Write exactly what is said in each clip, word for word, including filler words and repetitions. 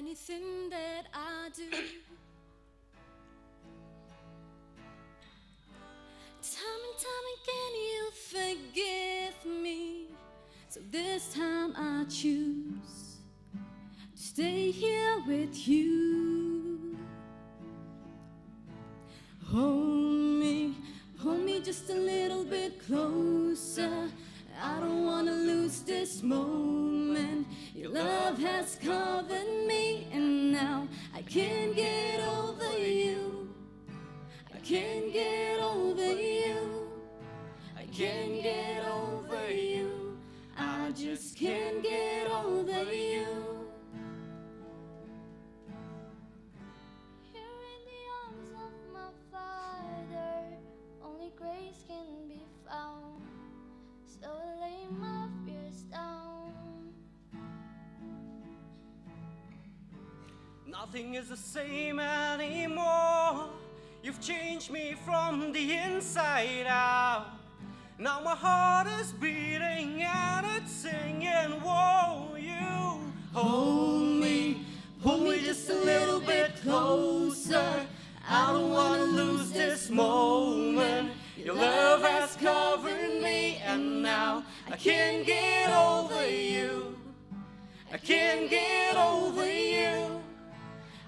Anything that I do. Time and time again you forgive me. So this time I choose to stay here with you. Hold me, hold me just a little bit closer. I don't wanna lose this moment. Your love has covered me, and now I can't get over you. I can't get over you. I can't get over you. I just can't get over you. Here in the arms of my Father, only grace can be found. So I lay my fears down. Nothing is the same anymore. You've changed me from the inside out. Now my heart is beating and it's singing, whoa, you hold me, pull me just a little bit closer. I don't wanna lose this moment. Your love has covered me, and now I can't get over you. I can't get over you.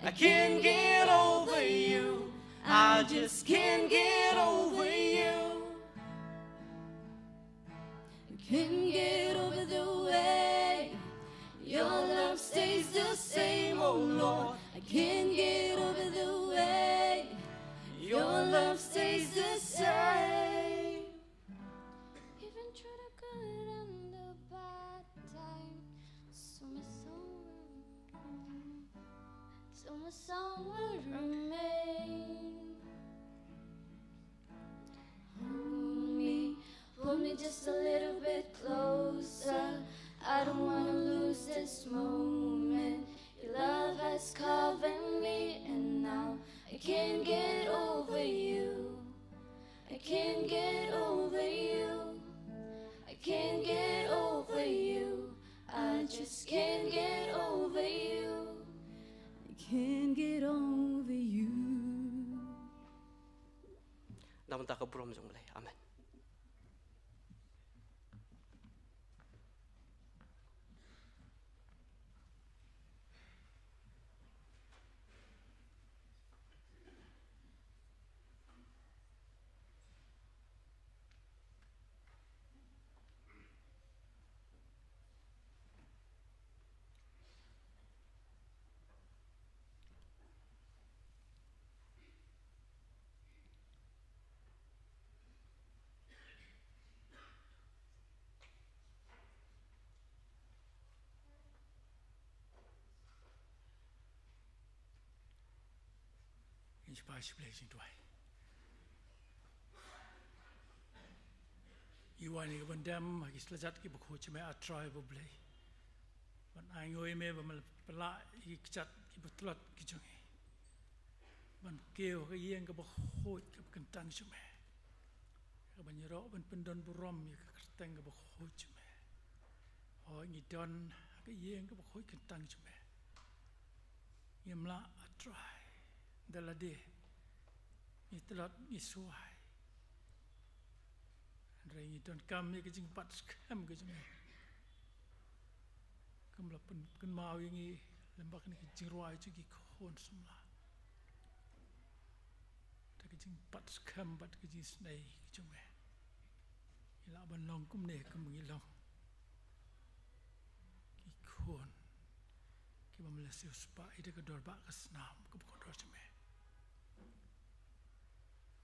I can't get over you. I just can't get over you. I can't get over the way your love stays the same, oh Lord. I can't get over the way your love stays the same. Even through the good and the bad times, so my song will, so my song will remain. Hold me, pull me just a little bit closer. I don't wanna lose this moment. Your love has covered me, and now I can't get over you. I can't get over you. I can't get over you. I just can't get over you. I can't get over you. Na ka bynta ka burom jong U Blei. Amen. Ngin sa pynshai sha U Blei, sngewbha. Ïa kane ka ban dem ha ki slajat kiba khuid jong me, A Trai ba U Blei. Ban ainguh ïa me ba me la pynlah ïa ki kjat kiba tlot ki jong ngi ban kiew ha ka ïing kaba khuid kaba kyntang jong me, kaban ïaroh ban pyndon burom ïa ka kyrteng kaba khuid jong me. Hooid, ngi don ha ka ïing kaba khuid kyntang jong me. Ngim lah, A Trai, da lade ngi tlot, ngi suwai. Hynrei ngi donkam ïa ka jingbat skhem ka jong me, kum la pynkynmaw ïa ngi lem bad kane ka jingrwai jong ki khun samla. Da ka jingbat skhem bad ka jingisnei ka jong me, ngi lah ban long kumne kum ngi long ki khun kiba me la siewspah ïa da ka dor bah ka snam kaba kordor jong me.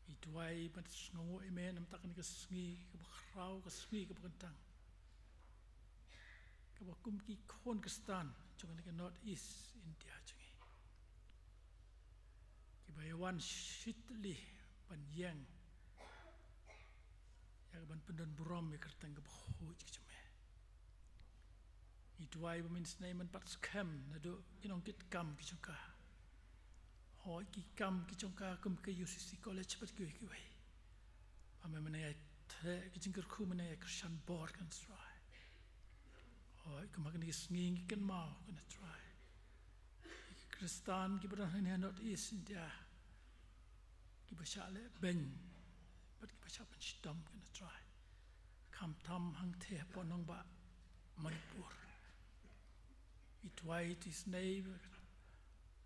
Ngi duwai ban sngewnguh ïa me namar kane ka sngi kaba khraw, ka sngi kaba kyntang, kaba kum ki khun Khristan jong kane ka North East India jong ngi, kiba ïa wan shitylli ban ïeng ïa kaban pyndon burom ïa ka kyrteng kaba khuid ka jong me. Ngi duwai ba men isnei men bat skhem naduh ki nongkitkam ki jong ka. Hooid, ki kam ki jong ka kum ka U C C College bad kiwei kiwei, ba me men ïa trei ka jingkyrkhu, men ïa kyrshan bor, ko Trai. Hooid, kum ha kane ka sngi ngi kynmaw, ko Trai, Khristan kiba don hangne ha North East India, kiba shah leh beiñ bad kiba shah pynshitom, ko Trai. Khamtam hangtei hapoh nongbah Manipur. Ngi duwai to isynei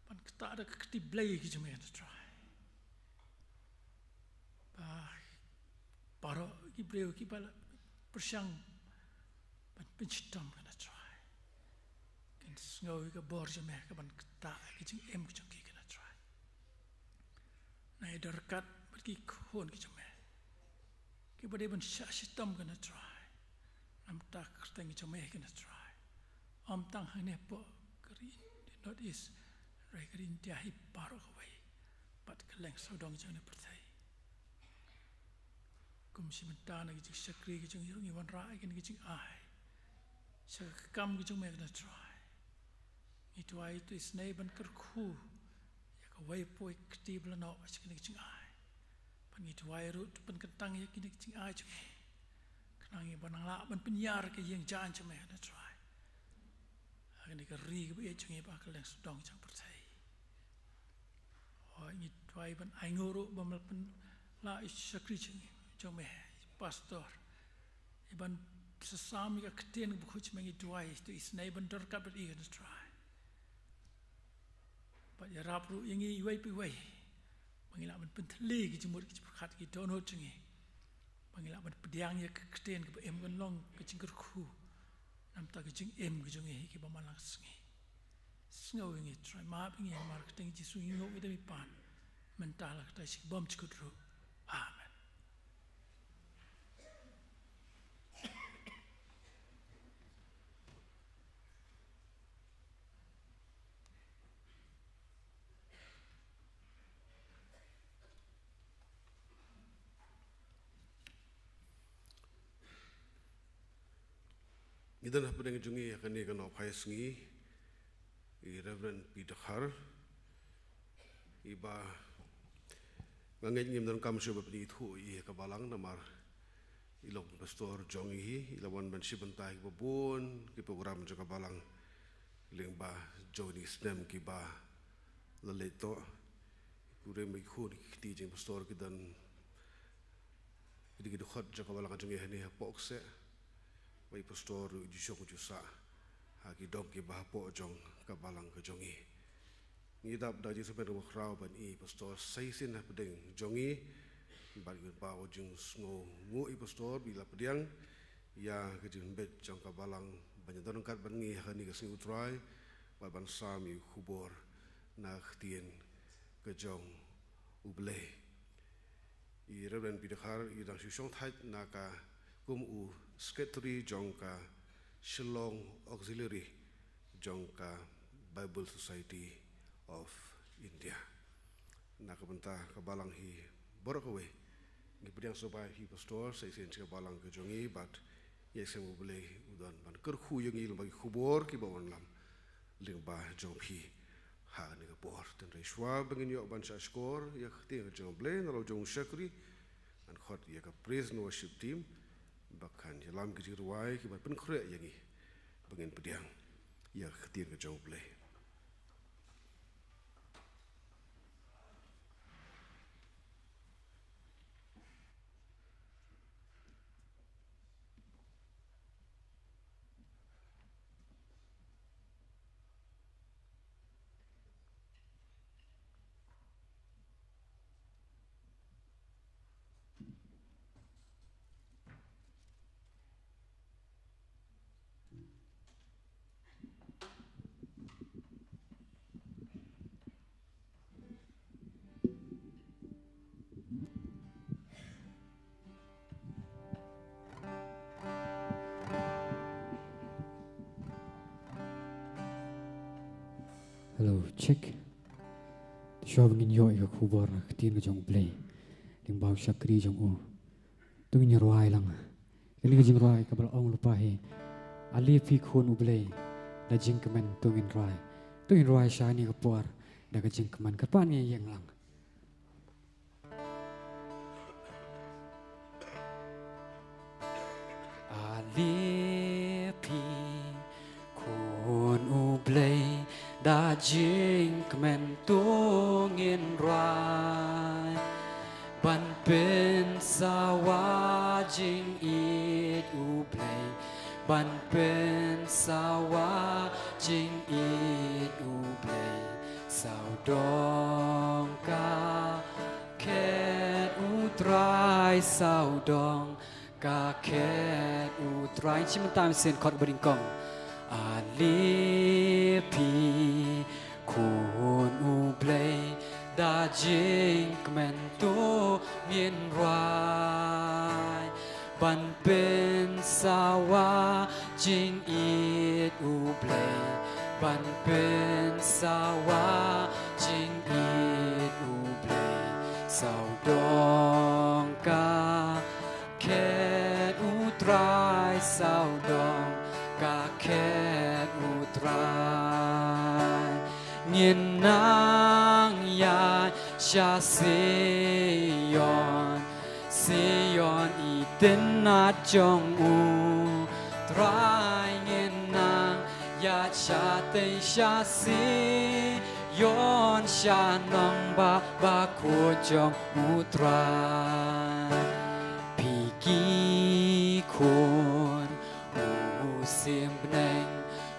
ban ktah da ka kti blei ka jong me, ko Trai, ba baroh ki briew kiba la pyrshang ban pynshitom, ko Trai, kin sngew ïa ka bor jong me ka ban ktah ïa ka jingim ka jong ki, ko Trai. Ngi ai ryngkat bad ki khun ki jong me kiba dei ban shah shitom, ko Trai, namar ka kyrteng ka jong me, ko Trai. Ym tang hangne hapoh ka ri North East, hynrei ka ri India hi baroh kawei, bad kylleng sawdong jong ka pyrthei. Kum shi mynta na ka jingshakri ka jong ngi ruh ngi wanrah ïa kane ka jingai sha ka kam ka jong me, ko Trai. Ngi duwai to isynei ban kyrkhu ïa kawei pa kawei ka kti ba la noh sha kane ka jingai. Bad ngi duwai ruh to pynkyntang ïa kine ki jingai jong ngi, khnang ngi ban nang lah ban pynïar ïa ka ïing jaiñ jong me, ko Trai, ha kane ka ri kaba ïeit jong ngi bad kylleng sawdong jong ka pyrthei. Hooid, ngi duwai ban ainguh ruh ba me la pynlah ïa i shakri jong me, i pastor, ïa ban sa sam ïa ka ktien bakhuid jong me. Ngi duwai to isynei ban ryngkat bad i, ko Trai, bad ïarap ruh ïa ngi iwei pa iwei ba ngin lah ban pynthylli ki jingmut ki jingpyrkhat, ki dohnud jong ngi, ba ngin lah ban pdiang ïa ka ktien kaba im, kan long ka jingkyrkhu namar ka jingim ka jong ngi ha kiba man la ka sngi. Sngew ïa ngi, Trai, map ïa ngi, namar ka kyrteng Jisu ngi nguh, ngi da, ngi pan, mynta, la ka taïew, shi bymjukut ruh. Amen. Ngi don hapdeng jong ngi ha kane ka nongphai sngi i Reverend P Dkhar, iba nga ngeit ngim donkam shuh ba pynithuh ïa i ha ka balang namar i long pastor jong ngi hi, i la wan ban shim bynta ïa kiba bun ki program jong ka balang lyngba jong kine ki snem kiba la leit noh. Kurim ba ki khun ki kti jong i pastor ki don, ki dei ki dkhot jong ka balang jong ngi hangne hapoh kseh, ba i pastor ruh ju shong ju sah ha ki dong kiba hapoh jong ka balang ka jong ngi. Ngi dap da ka jingsngew kaba khraw ban ïohi i pastor sa shisien hapdeng jong ngi, bad ngi pynpaw ka jingsngewnguh ïa i pastor ba i la pdiang ïa ka jingbit jong ka balang ban ïadon ryngkat bad ngi ha kane ka sngi U Trai, bad ban sam ïa ka khubor na ka ktien ka jong U Blei. I Reverend P Dkhar i dang shu shong thait na ka kum u secretary jong ka Shillong Auxiliary jong ka Bible Society of India. Na ka bynta ka balang hi baroh kawei, ngi pdiang sngewbha ïa i pastor sa shisien sha ka balang ka jong ngi, bad ngi ïashem U Blei u don ban kyrkhu ïa ngi lyngba ki khubor kiba u wanlam lyngba jong phi ha kane ka por. Te hynrei shuwa ba ngin ïoh ban shahshkor ïa ka ktien ka jong U Blei na la u jong u shakri, ngan khot ïa ka praise and worship team ba kan ïalam ki jingrwai kiba pynkhreh ïa ngi ba ngin pdiang ïa ka ktien ka jong U Blei. Hello, check. Te shuwa ba ngin ïoh ïa ka khubor na ka ktien ka jong U Blei lyngba u shakri jong u, to ngin ïa rwai lang kane ka jingrwai kaba la ong lypa hi, Ale Phi Khun U Blei, da jingkmen to ngin rwai. To ngin rwai sha kane ka por da ka jingkmen, kyrpad ngin ïeng lang. Ale Phi Khun U Blei, Da jingkmen to ngin rwai ban pynsawa jingïeit U Blei, ban pynsawa jingïeit U Blei. Sawdong ka khet U Trai, sawdong ka khet U Trai. Chim mynta sien, khot ba nyngkong. Ale phi khun U Blei, da jingkmen to ngin rwai ban pynsawa jingïeit U Blei, ban pynsawa jingïeit U Blei. Sawdong ka khet U Trai, sawdong ka khet U Trai. Ngin nang ïaid sha Sion, Sion i tynnat jong U Trai. Ngin nang ïaid shatei sha Sion, sha nongbah bakhuid jong U Trai. Phi ki khun u symbneng,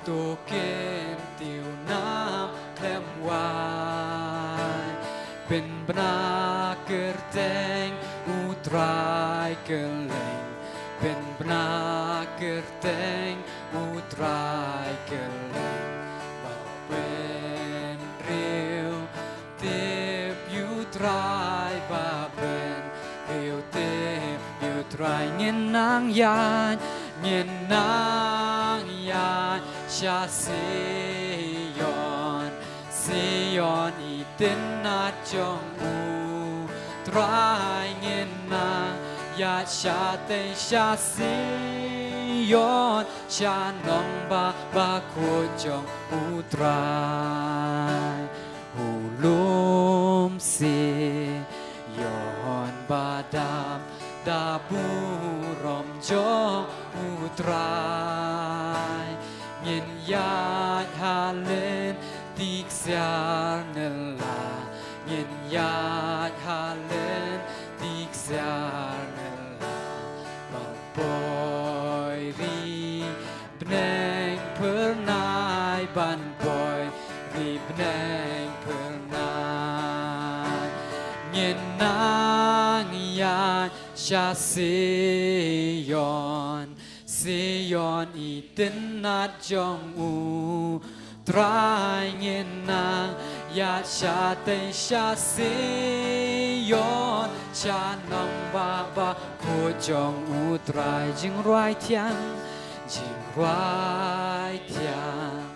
to kyntiew nam khlem wai. Pynbna kyrteng U Trai kylleng, pynbna kyrteng U Trai kylleng. Ba pynriew tip ïa U Trai, ba pynriew tip ïa U Trai. Ngin nang ïaid, ngin nang ïaid sha Sion, Sion i tynnat jong U Trai. Ngin nang ïaid shatei sha Sion, sha nongbah bakhuid jong U Trai. U lum Sion ba dap da burom jong U Trai. Ngin ïaid ha lynti ksiar nylla, ngin ïaid ha lynti ksiar nylla. Ban poi ri bneng phyrnai, ban poi ri bneng phyrnai. Ngin nang ïaid sha Sion, Sion i tynnat jong U Trai. Ngin nang ïaid shatei sha Sion, sha nongbah bakhuid jong U Trai. Jingrwai thiang, jingrwai thiang,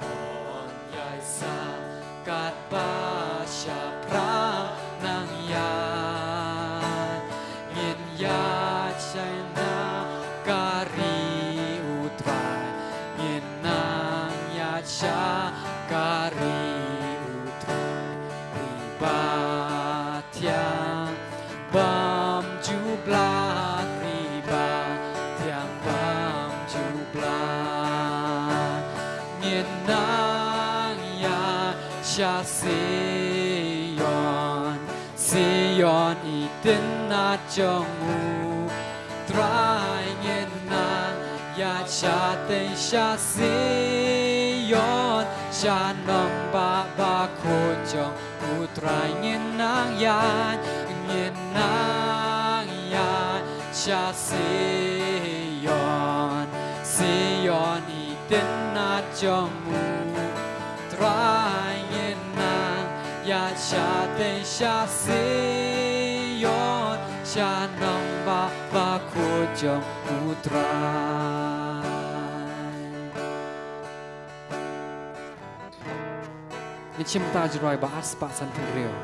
yn ïai sah katba shaphrang nang ïaid. Ngin ïaid sha na ka ri U Trai, ngin nang ïaid sha ka ri U Trai. Ri ba thiang bym ju blad, ri ba thiang bym ju blad. Ngin nang ïaid sha Sion, Sion i tynnat jong U Trai. Ngin nang ïaid shatei sha Sion, sha nongbah bakhuid jong U Trai. Ngin nang ïaid, ngin nang ïaid sha Sion, Sion i tynnat jong U Trai. Ngin nang ïaid shatei sha Sion, sha nongbah bakhuid jong U Trai. Ngin shim ta jingrwai ba ar spah sanphew hynriew.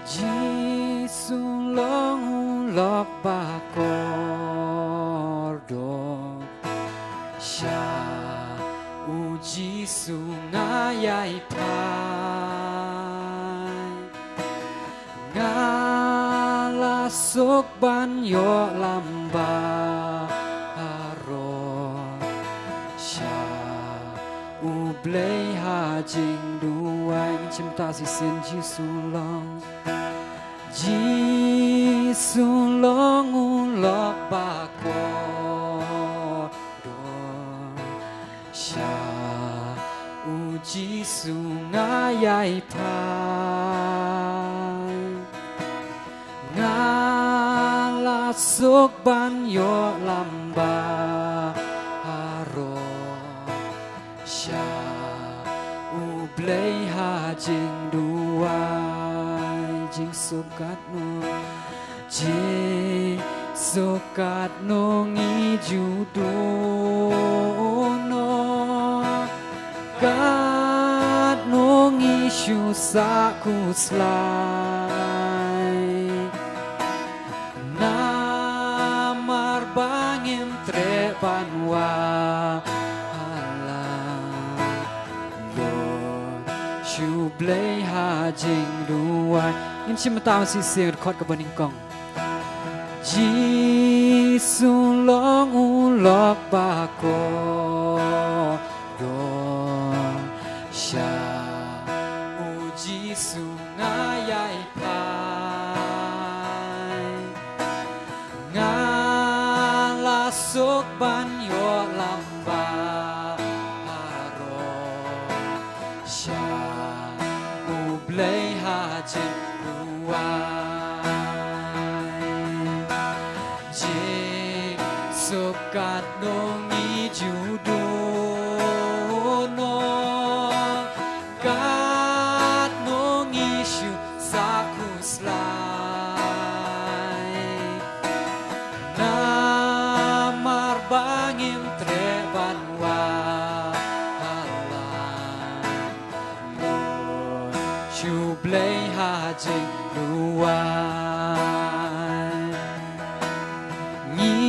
Jisu long u lok ba kordor, sha u Jisu nga ïai phai. Nga la suk ban ïoh lam baroh sha U Blei ha jingduwai. Ngin shim ta shisien. Jisu long, Jisu long u lok ba kordor. Sha U Jisu nga ïai phai. Nga la suk ban ïoh lam baroh sha U Blei ha jingduwai. Jingsuk katno, jingsuk katno ngi ju duh noh, katno ngi shu sah khuslai. Namar ba ngim treh ban wallam lut sha U Blei ha jingduwai. Ngin shim ta shisien, dkhot kaba nyngkong. Jisu long u lok ba kordor. Sha U Jisu nga ïai phai. Nga la suk ban ïoh lam baroh sha U Blei ha jingduwai. Jingsuk katno ngi ju duh noh, katno ngi shu sah khuslai. Namar ba ngim treh ban wallam lut sha U Blei ha jingduwai. Ngi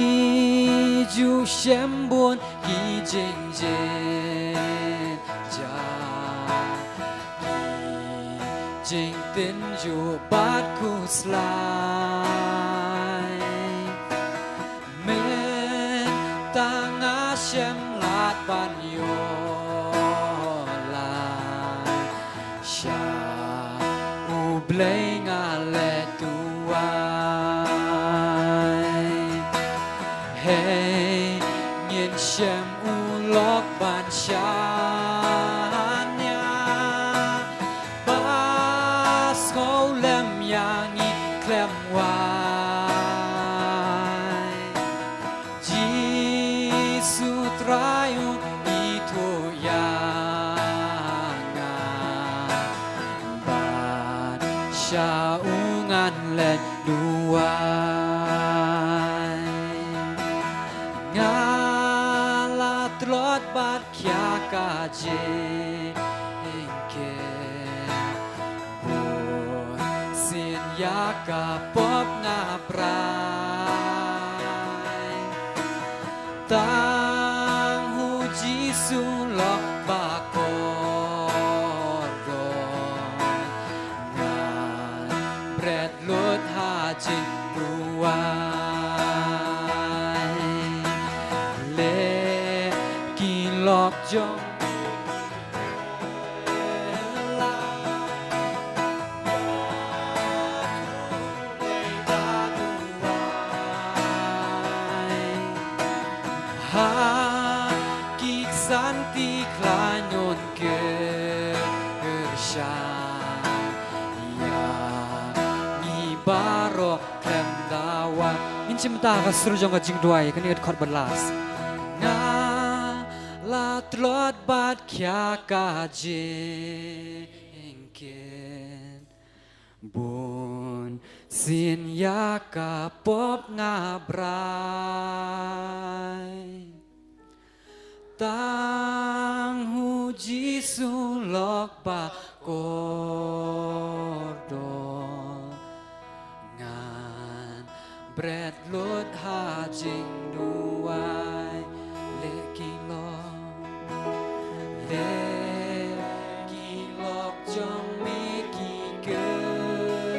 ju shem bun ki jingjynjar, ki jingtynjuh bad khuslai. Mynta nga shem lad ban ïoh lad sha U Blei nga leit duwai. Hei, ngin shem u lok ban shaniah, ba sngewlem ïa ngi khlem wai. Jisu Trai u ithuh ïa nga ban sha u ngan leit duwai. Nga la tlot bad khia ka jingkit, bunsien ïa ka pop nga brai. Tang U Jisu lok ba kordor, ngan bret lut ha jingduwai. Leh ki lok jong ha ki ksan ti khlaiñ un kyrshan ïa ngi baroh khlem da wad. Ngin shim ta ka sur jong ka jingduwai, kane ka dkhot ba last. Nga la tlot bad khia ka jingkit, bunsien ïa ka pop nga brai. Tang U Jisu lok ba kordor, ngan bret lut ha jingduwai. Leh ki lok, leh ki lok jong me ki kylla.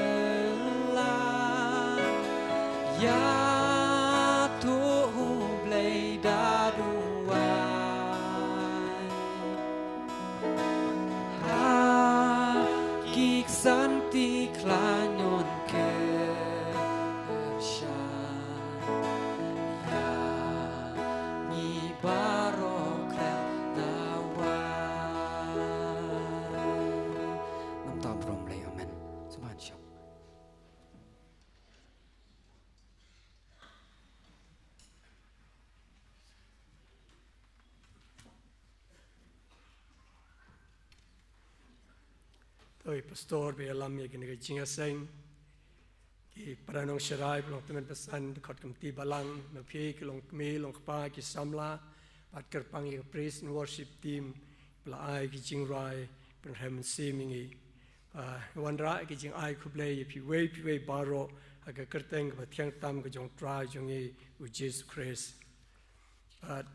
Oi pastor ba ïalam ïa kane ka jingïaseng. Ki para nongshakri, para nongtymmen basan, khot kmie balang, na phi ki longkmie longkpa, ki samla bad kyrpang ïa ka praise and worship team ba la ai ki jingrwai pynrhem mynsiem ïa ngi. Ba wanrah ki jingai khublei ïa phi wei phi wei baroh ha ka kyrteng kaba thiang tam ka jong u Trai jong ngi u Jisu Khrist. Bad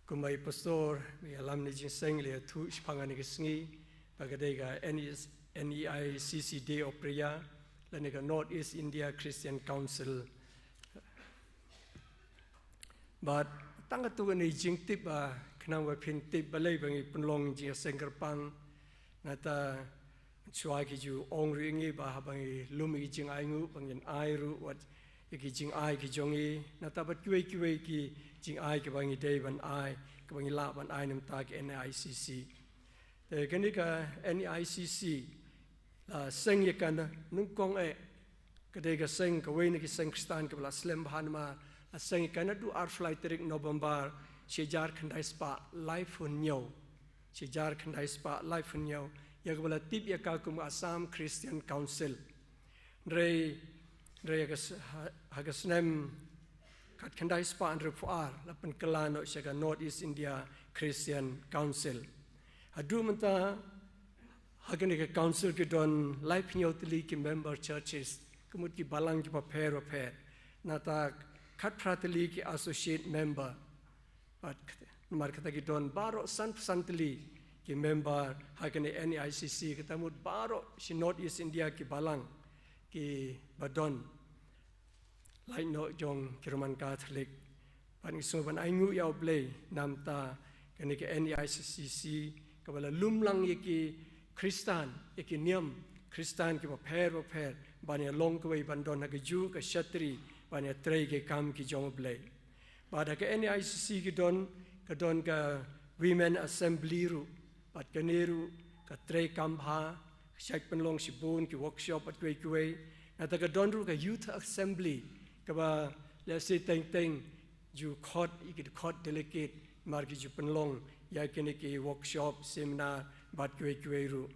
kumba i pastor ba ïalam ïa kane ka jingïaseng, la ïathuh shaphang kane ka sngi ba ka dei ka N E I C C Day of Prayer lane ka North East India Christian Council. Bad tang katto katne jingtip ba khnang ba phin tip balei ba ngi pynlong jingïaseng kyrpang. Nangta shuwa ki ju ong ruh ïa ngi ba haba ngi lum ïa ki jingainguh ba ngin ai ruh wat ïa ki jingai ki jong ngi. Nangta bad kiwei kiwei ki jingai kiba ngi dei ban ai, kiba ngi lah ban ai na ka bynta ka N E I C C. Te kane ka N E I C C la seng ïa ka na nyngkong eh. Ka dei ka seng, kawei na ki seng Khristan kaba la slem bha namar la seng ïa ka naduh arphew lai tarik November shi hajar khyndai spah laiphew hynñiew. Shi hajar khyndai spah laiphew hynñiew, ïa kaba la tip ïa ka kum Assam Christian Council. Hynrei, hynrei ha ka s-, ha, ha ka snem khatkhyndai spah hynriewphew ar la pynkylla noh sha ka North East India Christian Council. Haduh mynta ha kane ka council ki don laiphew hynñiew tylli ki member churches, ka mut ki balang kiba pher bapher. Nangta khatphra tylli ki associate member. Bad kat-, namar kata ki don baroh sanphew san tylli ki member ha kane N E I C C, kata mut baroh shi North East India ki balang kiba don. Lait noh jong ki Roman Catholic. Bad ngi sngewbha ban ainguh ïa U Blei na ka bynta kane ka N E I C C kaba la lum lang ïa ki Khristan, ïa ki niam Khristan kiba pher bapher ban ïa long kawei, ban don ha kajuh ka shatri ban ïa trei ki kam ki jong U Blei. Bad ha ka N E I C C ki don, ka don ka Women Assembly ruh. Bad kane ruh ka trei kam bha, ka shait pynlong shibun ki workshop bad kiwei kiwei. Nangta ka don ruh ka Youth Assembly kaba lehse teng teng ju khot, ïa ki khot delegate namar ki ju pynlong ïa kine ki workshop, seminar bad kiwei kiwei ruh.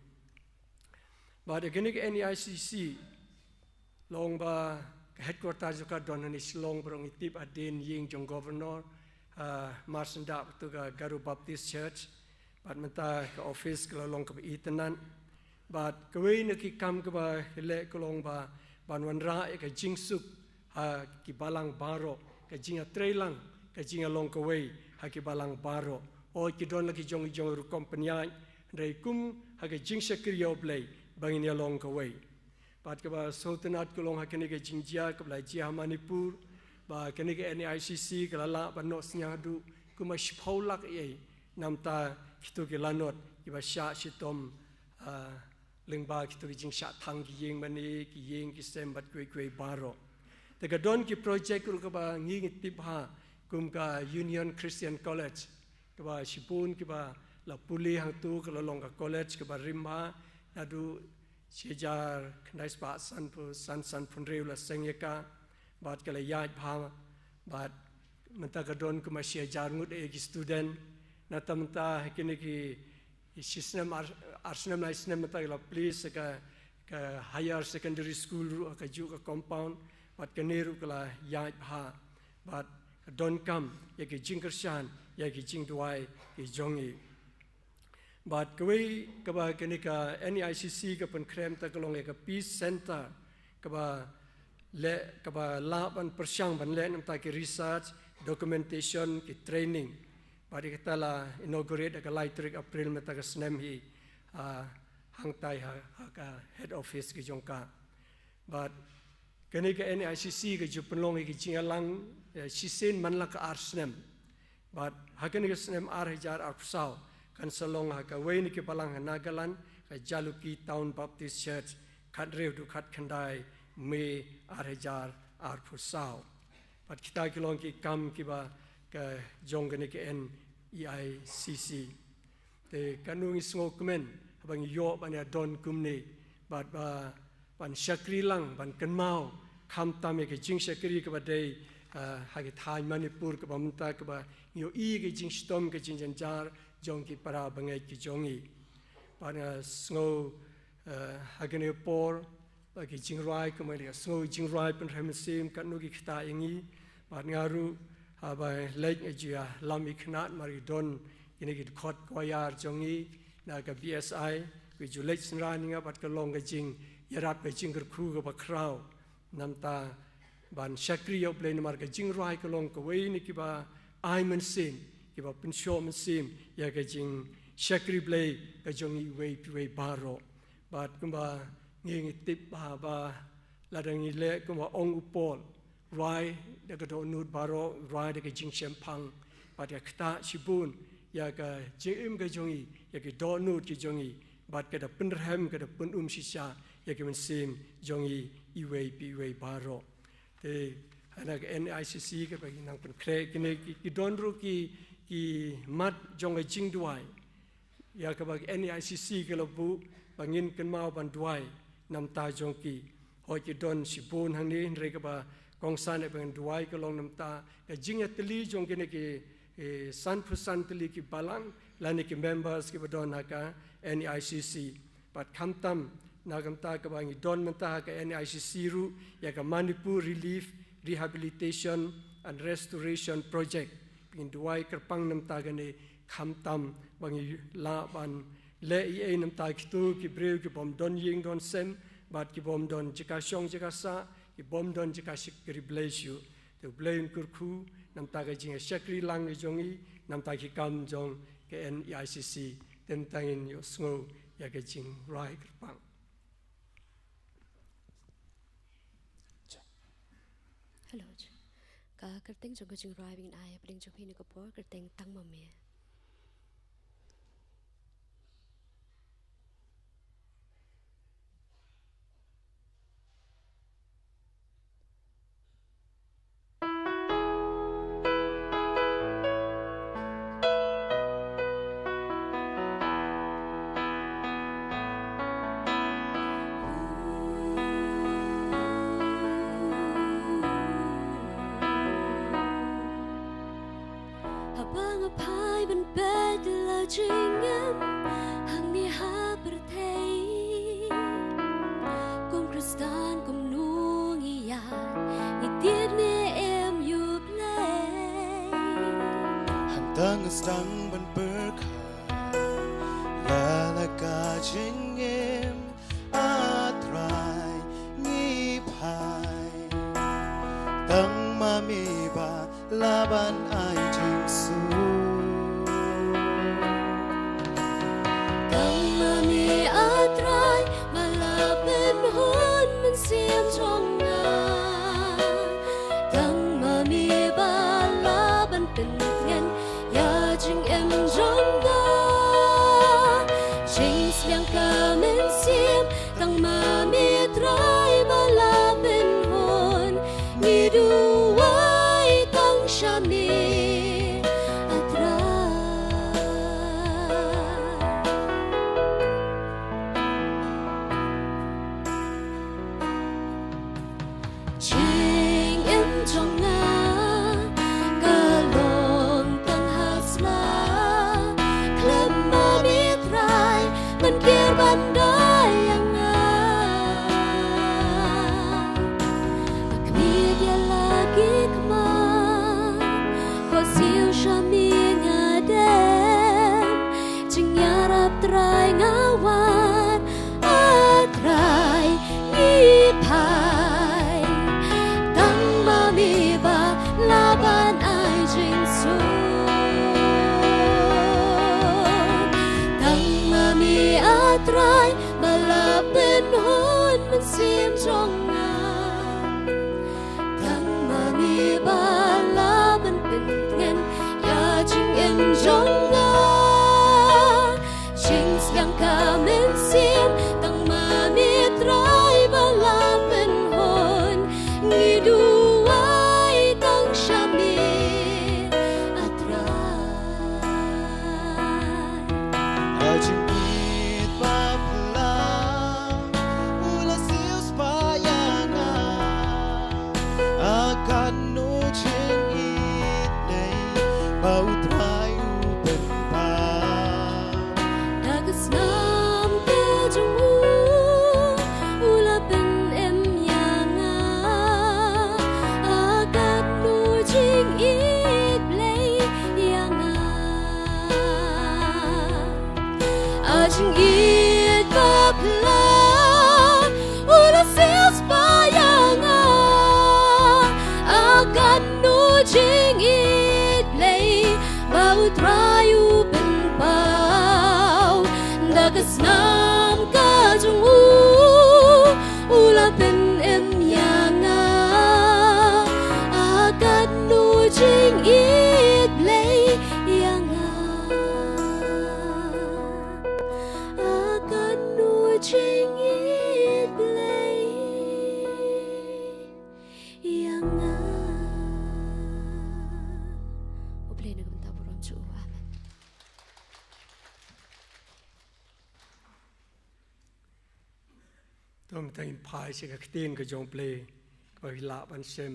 Bad ïa kane ka N E I C C, long ba ka headquarter jong ka don hangne Shillong, baroh ngi tip, hadien ïing jong Governor, ah, Marsyndah, bad tu ka Garo Baptist Church. Bad mynta ka office ka la long kaba itynnad. Bad kawei na ki kam kaba ki leh ka long ba ban wanrah ïa ka jingsuk ha ki balang baroh, ka jingïatreilang, ka jingïalong kawei ha ki balang baroh. Hooid ki don la ki jong ki jong rukom pynïaid, hynrei kum ha ka jingshakri ïa U Blei ba ngin ïalong kawei. Bad kaba sngewtynnad ka long ha kane ka jingjia kaba la jia ha Manipur, ba kane ka N E I C C ka la lah ban noh synñia haduh kumba shiphew lak ei ei na ka bynta kito ki lanot kiba shah shitom, ah, lyngba kito ki jingshah thang ki ïing mane, ki ïing ki sem bad kiwei kiwei baroh. Te ka don ki project ruh kaba ngi ngi tip bha, kum ka Union Christian College, kaba shibun kiba la pule hangto, ka la long ka college kaba rim bha, naduh shi hajar khyndai spah sanphew san, sanphew hynriew la seng ïa ka, bad ka la ïaid bha, bad mynta ka don kumba shi hajar ngut eh ki student. Nangta mynta ha kine ki, ki shi snem ar, ar snem lai snem mynta ki la plie sa ka, ka higher secondary school ruh ha kajuh ka compound, bad kane ruh ka la ïaid bha, bad ka donkam ïa ki jingkyrshan, ïa ki jingduwai ki jong ngi. Bad kawei kaba kane ka N E I C C ka pynkhreh mynta ka long ïa ka Peace Center, kaba leh, kaba lah ban pyrshang ban leh na ka bynta ki research, documentation, ki training. Bad ïa kata la inaugurate ha ka lai tarik April mynta ka snem hi, ah, hangtai ha, ha ka head office ki jong ka. Bad kane ka N E I C C ka ju pynlong ïa ki jingïalang, eh, shisien man la ka ar snem. Bad ha kane ka snem ar hajar arphew saw kan sa long ha kawei na ki balang ha Nagaland, ka Jalukie Town Baptist Church, khathynriew haduh khatkhyndai May ar hajar arphew saw. Bad kita ki long ki kam kiba ka jong kane ka N E I C C. Te kano ngi sngewkmen haba ngi ïoh ban ïa don kumne, bad ba ban shakri lang, ban kynmaw khamtam ïa ka jingshakri kaba dei, ah, ha ka thaiñ Manipur kaba mynta kaba ngi ïohi ka jingshitom ka jingjynjar jong ki para bangeit ki jong ngi. Bad nga sngew Eh, ha kane ka por, ba ki jingrwai, kumba ngi la sngew jingrwai pynrhem mynsiem, katno ki ktah ïa ngi, bad nga ruh, haba leit nga ju ïalam ïa ki khynnah, namar ki don kine ki dkhot choir jong ngi na ka B S I, ki ju leit synran ïa nga, bad ka long ka jingïarap, ka jingkyrkhu kaba khraw. Namar ban shakri ïa U Blei, namar ka jingrwai ka long kawei na kiba ai mynsiem, kiba pynshoh mynsiem ïa ka jingshakri Blei ka jong ngi iwei pa iwei baroh. Bad kumba ngi, ngi tip ba, ba lada ngi leh kumba ong u Paul, rwai da ka dohnud baroh, rwai da ka jingshemphang, bad ka ktah shibun ïa ka jingim ka jong ngi, ïa ki dohnud ki jong ngi, bad ka da pynrhem, ka da pynum shisha ïa ki mynsiem jong ngi iwei pa iwei baroh. Te ha na ka N I C C kaba ngi nang pynkhreh, kine ki, ki don ruh ki, ki mat jong ka jingduwai ïa kaba ka N I C C ka la buh ba ngin kynmaw ban duwai namar jong ki. Hooid, ki don shibun hangne, hynrei kaba kongsan eh ba ngin duwai ka long namar ka jingïatylli jong kine ki, eh, sanphew san tylli ki balang lane ki members kiba don ha ka N I C C. Bad khamtam na ka bynta kaba ngi don mynta ha ka N I C C ruh, ïa ka Manipur Relief, Rehabilitation and Restoration Project. Ngin duwai kyrpang namar kane, khamtam ba ngi lah ban leh ei ei namar kito ki briew ki bym don ïing don sem, bad ki bym don jaka shong jaka sah, ki bym don jaka shakri Blei shuh. Te U Blei un kyrkhu namar ka jingshakri lang ka jong ngi, namar ki kam jong ka N I C C. Te mynta ngin ïohsngew ïa ka jingrwai kyrpang. Hello. Ka kyrteng jong ka jingrwai ba ngin ai ha pdeng jong phi ha kane ka por, kyrteng Tang Ma Me. Haba nga phai ban peit la jingim hangne ha pyrthei, kum Khristan kumno ngi ïa, ngi tied ne em ïa U Blei? Hangta nga sdang ban pyrkhat, la la ka jingim, A Trai, ngi phai. Tang ma me ba lah ban ai jingsuk. Tang ma me A Trai ba lah pynhun mynsiem jong nga. Tang ma me ba lah ban pyntngen ïa jingim jong nga. Jingsliang ka mynsiem, tang ma me Trai ba lah pynhun. Ngi duwai tang sha me A Trai. Jingim jong nga ka long tang ha sla, khlem ma me Trai man kiar ban dei ïa nga. Nga knieh ïa la ki khmat, khohsiew sha me nga dem, jingïarap Trai nga wad, A Trai ngi phai. Tang ma me ba lah ban ai jingsuk. Tang ma me A Trai ba lah pynhun mynsiem jong nga. Tang ma me ba lah ban pyntngen ïa jingim jong nga. Jingsliang ka mynsiem, tang ma me Trai ba lah pynhun. Ngi duwai tang sha me A Trai. Ha jingïeit ba phylla u la siew spah ïa nga. Ha kano jingïeit lei ba U Trai u pynpaw. Da ka snam ka jong u Ïeit ba pla u la siewspah ïa nga, a katno jingïeit Blei ba U Trai u pynpaw. Da ka snam ka jong u u la pynim ïa nga, a katno jingïeit Blei ïa nga. A katno jingïeit Blei ïa nga. U Blei na ka bynta burom jong u. Amen. To mynta ngin phai sha ka ktien ka jong U Blei kaba ngi lah ban shem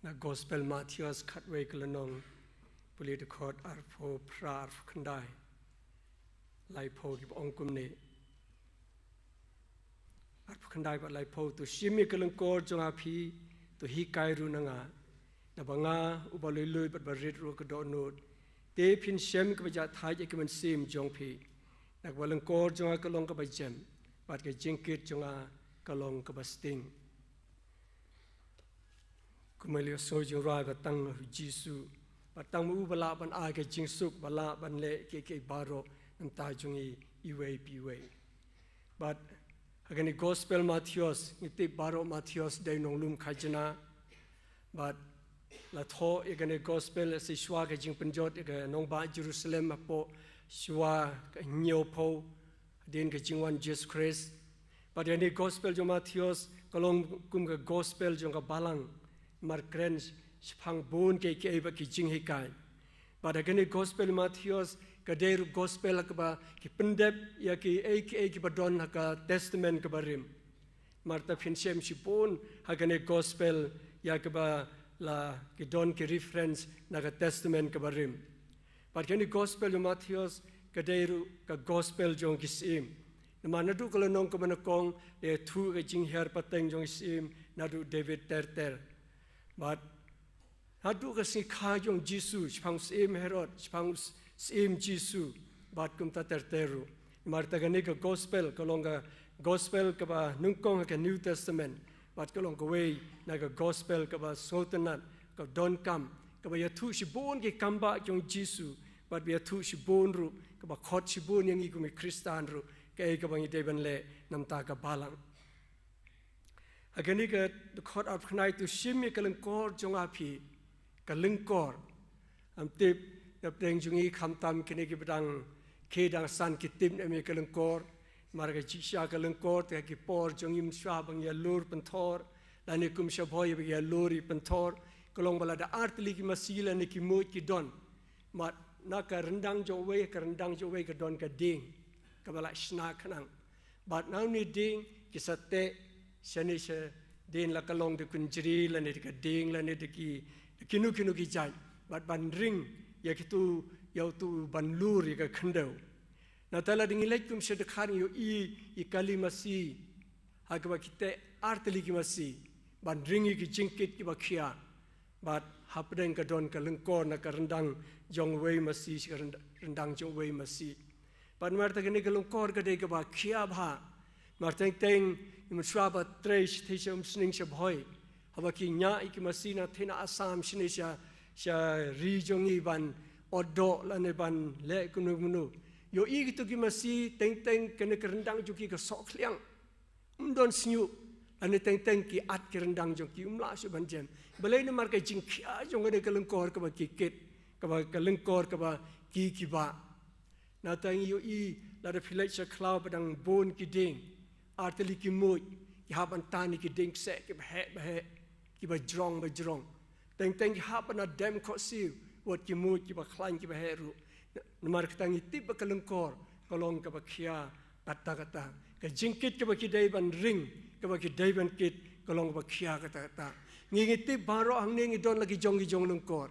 na Gospel Mathaios khatwei ka lynnong, pule dkhot arphew phra, arphew khyndai, laiphew kiba ong kumne. Arphew khyndai bad laiphew. To shim ïa ka lyngkor jong nga phi, to hikai ruh na nga. Naba nga uba lui lui bad ba rit ruh ka dohnud. Te phin shem kaba jahthait ïa ki mynsiem jong phi. Na kaba lyngkor jong nga ka long kaba jem, bad ka jingkit jong nga ka long kaba sting. Kumba la ïohsngew jingrwai ba tang ma U Jisu, ba tang ma u ba lah ban ai ka jingsuk, ba lah ban leh kiei kiei baroh na ka bynta jong ngi iwei pa iwei. Bad ha kane Gospel Mathaios, ngi tip baroh Mathaios dei u nonglum khajna. Bad la thoh ïa kane Gospel, la shisha ka jingpynjot ïa ka nongbah Jerusalem hapoh shuwa ka hynñiewphew hadien ka jingwan Jisu Khrist. Bad ïa kane Gospel jong Mathaios ka long kum ka Gospel jong ka Balang, namar kren shaphang bun kiei kiei bad ki jinghikai. Bad ha kane Gospel Mathaios ka dei ruh Gospel ha kaba ki pyndep ïa kiei kiei kiba don ha ka Testament kaba rim. Namar te phin shem shibun ha kane Gospel ïa kaba la ki don ki reference na ka Testament kaba rim. Bad kane Gospel jong Mathaios ka dei ruh ka Gospel jong ki syiem. Namar naduh ka lynnong kaba nyngkong la ïathuh ka jinghiar pateng jong ki syiem naduh David ter ter. Bad naduh ka sngi kha jong Jisu, shaphang u syiem Herod, shaphang u s-, syiem Jisu, bad kumta ter ter ruh. Namar te kane ka Gospel ka long ka Gospel kaba nyngkong ha ka New Testament, bad ka long kawei na ka Gospel kaba sngewtynnat, ka donkam, kaba ïathuh shibun ki kambah jong Jisu, bad ba ïathuh shibun ruh, kaba khot shibun ïa ngi kum ki Khristan ruh, kaei kaba ngi dei ban leh na ka bynta ka Balang. Ha kane ka dkhot arphew khyndai, to shim ïa ka lyngkor jong nga phi, ka lyngkor. Ngam tip na pdeng jong ngi khamtam kine kiba dang khie dang san ki tip ne em ïa ka lyngkor. Namar ka jingshisha ka lyngkor te ha ki por jong ngi mynshuwa ba ngi ïalur pynthor, lane kum sha Bhoi ba ngi ïalur ïa pynthor, ka long ba lada ar tylli ki masi lane ki muid ki don, bad na ka ryndang jong uwei, ka ryndang jong uwei ka don ka dieng kaba la shna khnang. Bad na une dieng ki sa teh shane shadien, la ka long da kynjri lane da ka dieng lane da ki, da kino kino ki jait, bad ban ring ïa kitu, ïa utu ban lur ïa ka khyndew. Nangta lada ngi leit kum sha dkhar ngi ïohi ïa ki kali masi ha kaba ki teh ar tylli ki masi ban ring ïa ki jingkit kiba khia. Bad hapdeng ka don ka lyngkor, na ka ryndang jong uwei masi sha ka rynd-, ryndang jong uwei masi. Bad namar te kane ka lyngkor ka dei kaba khia bha. Namar teng teng ngi mynshuwa ba trei shathie sha Umsning sha Bhoi, haba ki ñiah ïa ki masi na thei na Assam shane sha, sha ri jong ngi ban ot doh lane ban leh kumno kumno, ïohi kitu ki masi teng teng kane ka ryndang jong ki ka soh khliang. Ym don shñiuh, lane teng teng ki at ki ryndang jong ki, ym lah shuh ban jem. Balei? Namar ka jingkhia jong kane ka lyngkor kaba ki kit, kaba ka lyngkor kaba ki, ki bah. Nangta ngi ïohi lada phi leit sha khlaw ba dang bun ki dieng, ar tylli ki muid, ki hap ban tan ïa ki dieng kseh kiba heh ba heh, kiba jrong ba jrong. Teng teng ki hap ban dem khohsiew wat ki muid kiba khlaiñ kiba heh ruh. Namar kata ngi tip ba ka lyngkor ka long kaba khia katta katta. Ka jingkit kaba ki dei ban ring, kaba ki dei ban kit, ka long kaba khia katta katta. Ngi, ngi tip baroh hangne ngi don la ki jong ki jong lyngkor.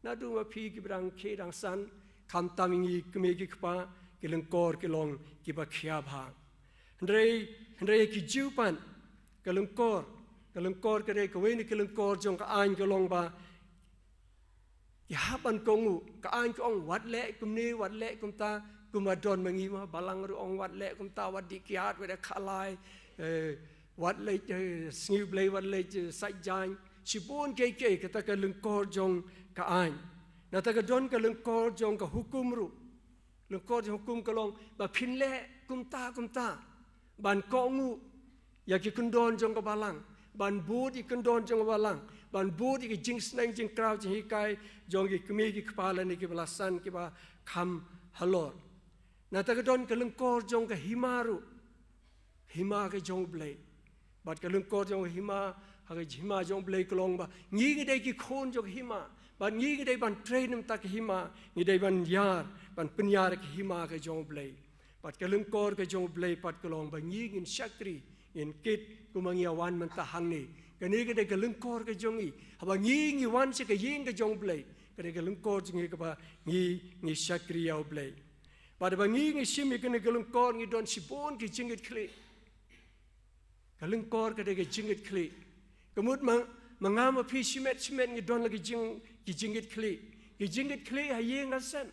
Naduh ma phi kiba dang khie dang san, khamtam ngi kmie ki kpa, ki lyngkor ki long kiba khia bha. Hynrei, hynrei ki Jiw pat, ka lyngkor, ka lyngkor ka dei kawei na ki lyngkor jong ka aiñ ka long ba ki hap ban kohnguh, ka aiñ ka ong wat leh kumne, wat leh kumta, Kumba don ma ngi ma balang ruh ong wat leh kumta, wat dih kiad, wat dih khalai, eh, wat leh, eh, sngi U Blei, wat leh, eh, sait jaiñ. Shibun kiei kiei, kata ka lyngkor jong ka aiñ. Nangta ka don ka lyngkor jong ka hukum ruh. Lyngkor jong hukum ka long ba phin leh kumta kumta ban kohnguh ïa ki kyndon jong ka balang, ban bud ïa ki kyndon jong ka balang, ban bud ïa ki jingsneng jingkraw jinghikai jong ki kmie ki kpa lane kiba la san kiba kham halor. Nangta ka don ka lyngkor jong ka hima ruh. Hima ka jong U Blei. Bad ka lyngkor jong ka hima, ha ka hima jong U Blei ka long ba ngi ngi dei ki khun jong ka hima. Bad ngi ngi dei ban trei na bynta ka hima, ngi dei ban ïar, ban pynïar ka hima ka jong U Blei. Bad ka lyngkor ka jong U Blei pat ka long ba ngi ngin shakri, ngin kit kumba ngi ïa wan mynta hangne. Kane ka dei ka lyngkor ka jong ngi. Haba ngi ngi wan sha ka ïing ka jong U Blei, ka dei ka lyngkor jong ngi kaba ngi ngi shakri ïa U Blei. Bad haba ngi ngi shim ïa kane ka lyngkor ngi don shibun ki jingkitkhlieh. Ka lyngkor ka dei ka jingkitkhlieh. Ka mut ma, ma nga ma phi shimet shimet ngi don la ki jing, ki jingkitkhlieh. Ki jingkitkhlieh ha ïing ha sem.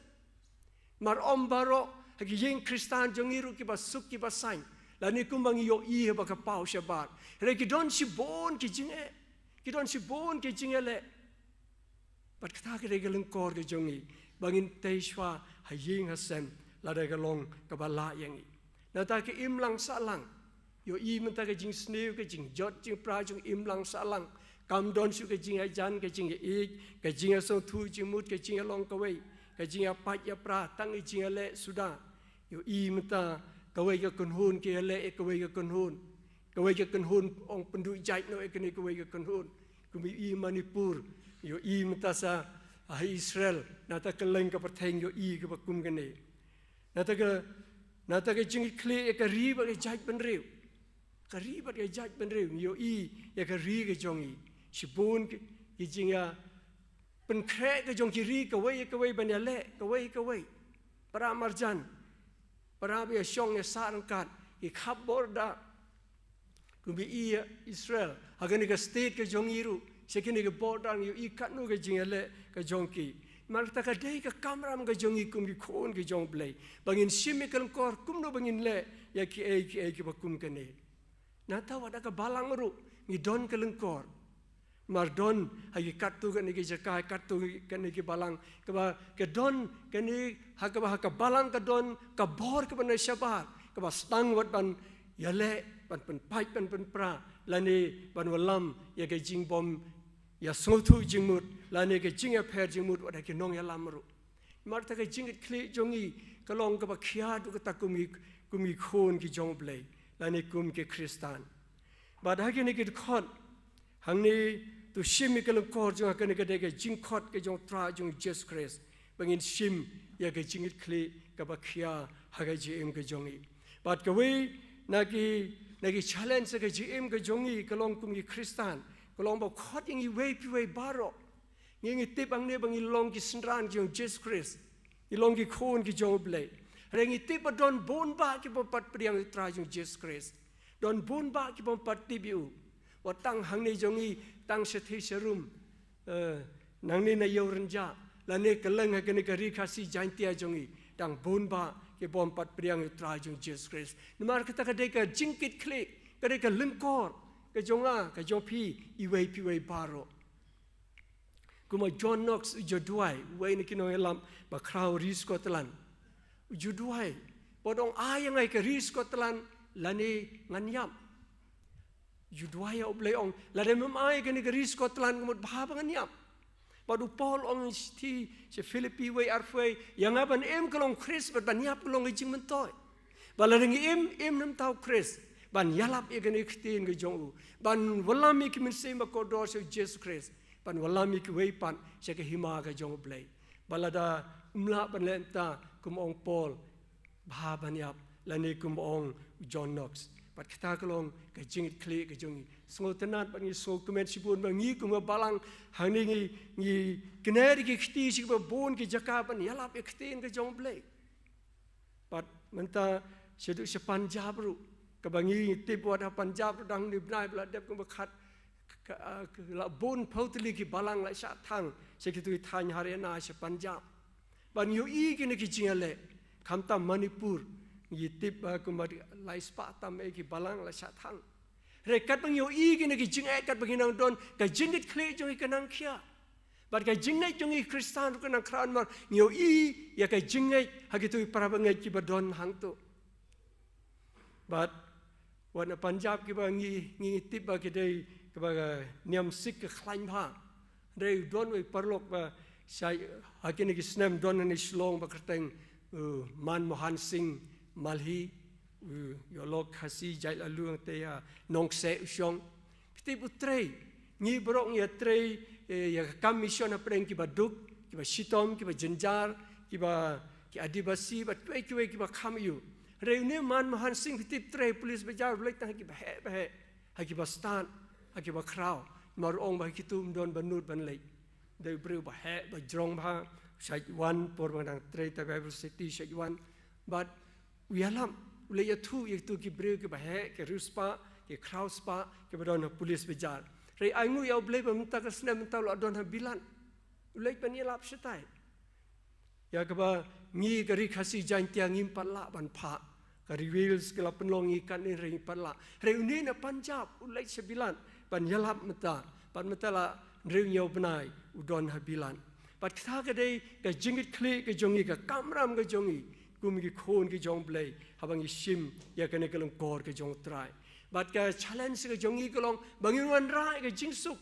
Mar ym baroh ha ki ïing Khristan jong ngi ruh kiba suk kiba saiñ. Lane kumba ngi ïohi haba ka paw shabar. Hynrei ki don shibun ki jingeh. Ki don shibun ki jingeh leh. Bad kata ka dei ka lyngkor ka jong ngi ba ngin tei shuwa ha ïing ha sem lada ka long kaba lah ïa ngi. Nangta ka imlang sahlang. Ïohi mynta ka jingsniew, ka jingjot jingpra jong imlang sahlang. Kam don shuh ka jingïajan, ka jingïaieit, ka jingïasngewthuh jingmut, ka jingïalong kawei, ka jingïapait ïapra, tang ka jingïaleh suda. Ïohi mynta kawei ka kynhun ki ïaleh ïa kawei ka kynhun. Kawei ka kynhun ong pynduh jait noh ïa kane kawei ka kynhun. Kumba ïohi Manipur, ïohi mynta sa ha Israel, nangta kylleng ka pyrthei ïohi kaba kum kane. Nangta ka, nangta ka jingkitkhlieh ïa ka ri bad ka jaitbynriew. Ka ri bad ka jaitbynriew, ngi ïohi ïa ka ri ka jong ngi. Shibun ki, ki jingïa pynkhreh ka jong ki ri kawei ïa kawei ban ïaleh kawei ïa kawei. Para marjan, para ba ïashong ïasah ryngkat, ki khap border. Kumba ïohi ïa Israel, ha kane ka state ka jong ngi ruh, sha kane ka border ngi ïohi katno ka jingïaleh ka jong ki. Namar kata ka dei ka kamram ka jong ngi kum ki khun ka jong U Blei ba ngin shim ïa ka lyngkor kumno ba ngin leh ïa kiei kiei kiba kum kane. Nangta wat ha ka balang ruh ngi don ka lyngkor. Namar don ha ki katto katne ki jaka, katto katne ki balang, kaba ka don kane, ha kaba ha ka balang ka don ka bor kaba na shabar, kaba sdang wat ban ïaleh, ban pynpait, ban pynpra, lane ban wallam ïa ka jingbym ïasngewthuh jingmut lane ka jingïapher jingmut wat ha ki nongïalam ruh. Namar kata ka jingkitkhlieh jong ngi ka long kaba khia haduh katta kum ki, kum ki khun ki jong U Blei lane kum ki Khristan. Bad ha kine ki dkhot hangne, to shim ïa ka lyngkor jong nga, kane ka dei ka jingkhot ka jong U Trai jong Jisu Khrist ba ngin shim ïa ka jingkitkhlieh kaba khia ha ka jingim ka jong ngi. Bad kawei na ki, na ki challenge ha ka jingim ka jong ngi ka long kum ki Khristan, ka long ba khot ïa ngi iwei pa iwei baroh. Ngi ngi tip hangne ba ngi long ki synran ki jong Jisu Khrist. Ngi long ki khun ki jong U Blei. Hynrei ngi tip ba don bun bah ki bym pat pdiang ïa U Trai jong Jisu Khrist. Don bun bah ki bym pat tip ïa u. Wat tang hangne jong ngi, tang sha Thei Sharum, eh, nangne na Ïew Rynjah, lane kylleng ha kane ka ri Khasi Jaintia jong ngi, tang bun bah ki bym pat pdiang ïa U Trai jong Jisu Khrist. Namar kata ka dei ka jingkitkhlieh, ka dei ka lyngkor ka jong nga, ka jong phi, iwei pa iwei baroh. Kumba John Knox u ju duwai, uwei na ki nongïalam bakhraw ri Scotland. U ju duwai, bad ong, ai ïa nga ïa ka ri Scotland lane ngan ïap. U ju duwai ïa U Blei, ong, lada mem ai ïa kane ka ri Scotland, ka mut bha ba ngan ïap. Bad u Paul u ong shithi sha Philippi wei arphew, ïa nga ban im ka long Khrist bad ban ïap ka long ka jingmyntoi. Bad lada ngi im, im na bynta u Khrist, ban ïalap ïa kane ka ktien ka jong u, ban wallam ïa ki mynsiem bakordor sha u Jisu Khrist, ban wallam ïa kiwei pat sha ka hima ka jong U Blei. Bad lada ym lah ban leh kumta, kum u ong u Paul, bha ban ïap, lane kum u ong u John Knox. Bad kata ka long ka jingkitkhlieh ka jong ngi. Sngewtynnat bad ngi sngewkmen shibun ba ngi kum ka balang hangne ngi, ngi kner ïa ki kti sha kiba bun ki jaka ban ïalap ïa ka ktien ka jong U Blei. Bad mynta shaduh sha Punjab ruh, kaba ngi tip wat ha Punjab ruh dang une u bnai ba la dep kumba khat, ka, ka, la bun phew tylli ki balang la shah thang sha kito ki thaiñ Haryana sha Punjab. Bad ngi ïohi kine ki jingïaleh. Khamtam Manipur, ngi tip ba kumba lai spah tam eh ki balang la shah thang. Hynrei katba ngi ïohi kine ki jingeh, katba ngi nang don, ka jingkitkhlieh jong ngi ka nang khia. Bad ka jingngeit jong ngi Khristan ruh ka nang khraw namar ngi ïohi ïa ka jingngeit ha kito ki para bangeit kiba don hangto. Bad wat na Punjab kiba ngi, ngi tip ba ki dei kiba ka niam Sikh ka khlaiñ bha. Hynrei u don uwei u paralok ba shai ha kine ki snem don hangne Shillong ba kyrteng u Manmohan Singh Malhi, u ïoh lok Khasi jait la luang te ïa Nongkseh u shong. Phi tip u trei, ngi baroh ngi ïa trei, eh, ïa ka kam mission hapdeng kiba duk, kiba shitom, kiba jynjar, kiba ki Adivasi, bad kiwei kiwei kiba kham aïu. Hynrei une u Manmohan Singh phi tip trei police bajar, u leit tang ha kiba heh ba heh, ha kiba stad, ha kiba khraw. Namar u ong ba ha kito um don ba nud ban leit. Dei u briew ba heh ba jrong bha, shait wan por ba nga dang trei ta Bible City, shait wan. Bad u ïalam, u leit ïathuh ïa kito ki briew kiba heh, ki riewspah, ki khraw spah, kiba don ha police bajar. Hynrei ai nguh ïa U Blei ba mynta ka snem mynta u la don ha bilan. U leit ban ïalap shatai. Ïa kaba ngi ka Ri Khasi Jaiñtia ngim pat lah ban phah. Ka Ri Wales ka la pynlong ngi katne hynrei ngim pat lah. Hynrei une na Punjab u leit sha bilan ban ïalap mynta. Bad mynta la hynriew hynñiew bnai u don ha bilan. Bad kata ka dei ka jingkitkhlieh ka jong ngi, ka kamram ka jong ngi kum ki khun ki jong U Blei haba ngi shim ïa kane ka lyngkor ka jong U Trai. Bad ka challenge ka jong ngi ka long ba ngin wanrah ïa ka jingsuk.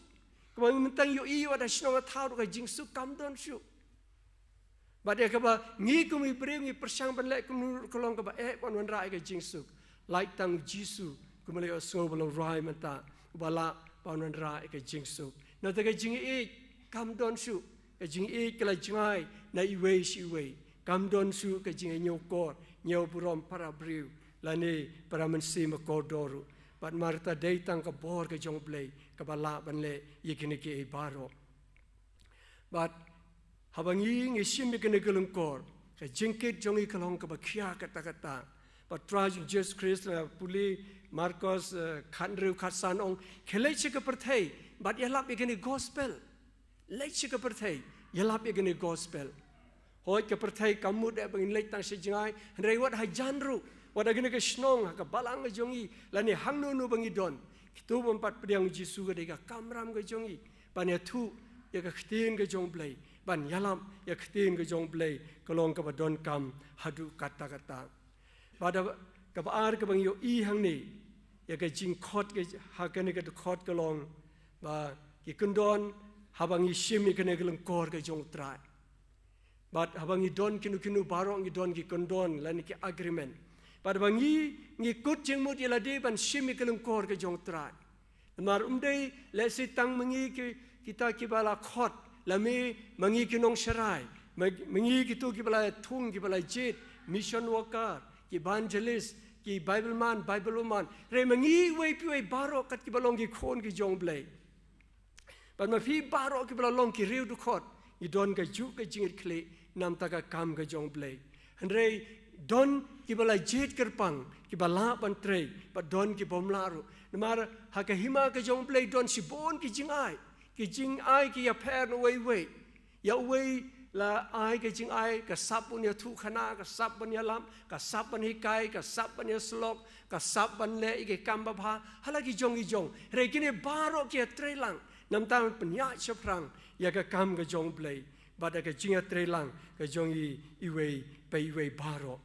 Kaba ngi mynta ngi ïohi wat ha shnong ha thaw ruh ka jingsuk kam don shuh. Bad ïa kaba ngi kum ki briew ngi pyrshang ban leh kumno ruh ka long kaba eh ban wanrah ïa ka jingsuk. Lait tang U Jisu kumba la ïohsngew ba la rai mynta uba lah ban wanrah ïa ka jingsuk. Nangta ka jingïeit kam don shuh, ka jingïeit ka la jngai na iwei sha iwei. Kam don shuh ka jingïañiew kor, ñiew burom para briew lane para mynsiem ba kordor ruh. Bad namar kata dei tang ka bor ka jong U Blei kaba lah ban leh ïa kine kiei baroh. Bad haba ngi, ngi shim ïa kane ka lyngkor, ka jingkit jong ngi ka long kaba khia katta katta. Bad Trai jong Jisu Khrist, eh, pule Markos, eh, khathynriew khatsan ong, khie leit sha ka pyrthei bad ïalap ïa kane gospel. Leit sha ka pyrthei, ïalap ïa kane gospel. Hooid ka pyrthei kam mut eh ba ngin leit tang sha jngai, hynrei wat hajan ruh, wat ha kane ka shnong, ha ka balang ka jong ngi, lane hangno hangno ba ngi don. Kito bym pat pdiang U Jisu ka dei ka kamram ka jong ngi ban ïathuh ïa ka ktien ka jong U Blei, ban ïalap ïa ka ktien ka jong U Blei, ka long kaba donkam haduh katta katta. Bad kaba ar kaba ngi ïohi hangne ïa ka jingkhot ka, ha kane ka dkhot ka long ba ki kyndon haba ngi shim ïa kane ka lyngkor ka jong U Trai. Bad haba ngi don kino kino baroh ngi don ki kyndon lane ki agreement. Bad haba ngi, ngi kut jingmut ïa lade ban shim ïa ka lyngkor ka jong U Trai. Namar um dei lehse tang ma ngi ki, kita kiba la khot, lane ma ngi ki nongsharai, ma, ma ngi kito kiba la thung, kiba la jied, mission worker, ki evangelist, ki Bible man, Bible woman. Hynrei ma ngi iwei pa iwei baroh kat kiba long ki khun ki jong U Blei. Bad ma phi baroh kiba la long ki riew dkhot, ngi don kajuh ka jingkitkhlieh namar ka kam ka jong U Blei. Hynrei don kiba la jied kyrpang, kiba lah ban trei, bad don kibym lah ruh. Namar ha ka hima ka jong U Blei don shibun ki jingai, ki jingai ki ïapher na uwei uwei. Ïa uwei la ai ka jingai, ka sap ban ïathuhkhana, ka sap ban ïalam, ka sap ban hikai, ka sap ban ïasyllok, ka sap ban leh ïa ki kam babha ha la ki jong ki jong. Hynrei kine baroh ki ïatreilang namar ban pynïaid shaphrang ïa ka kam ka jong U Blei bad ïa ka jingïatreilang ka jong i, iwei pa iwei baroh.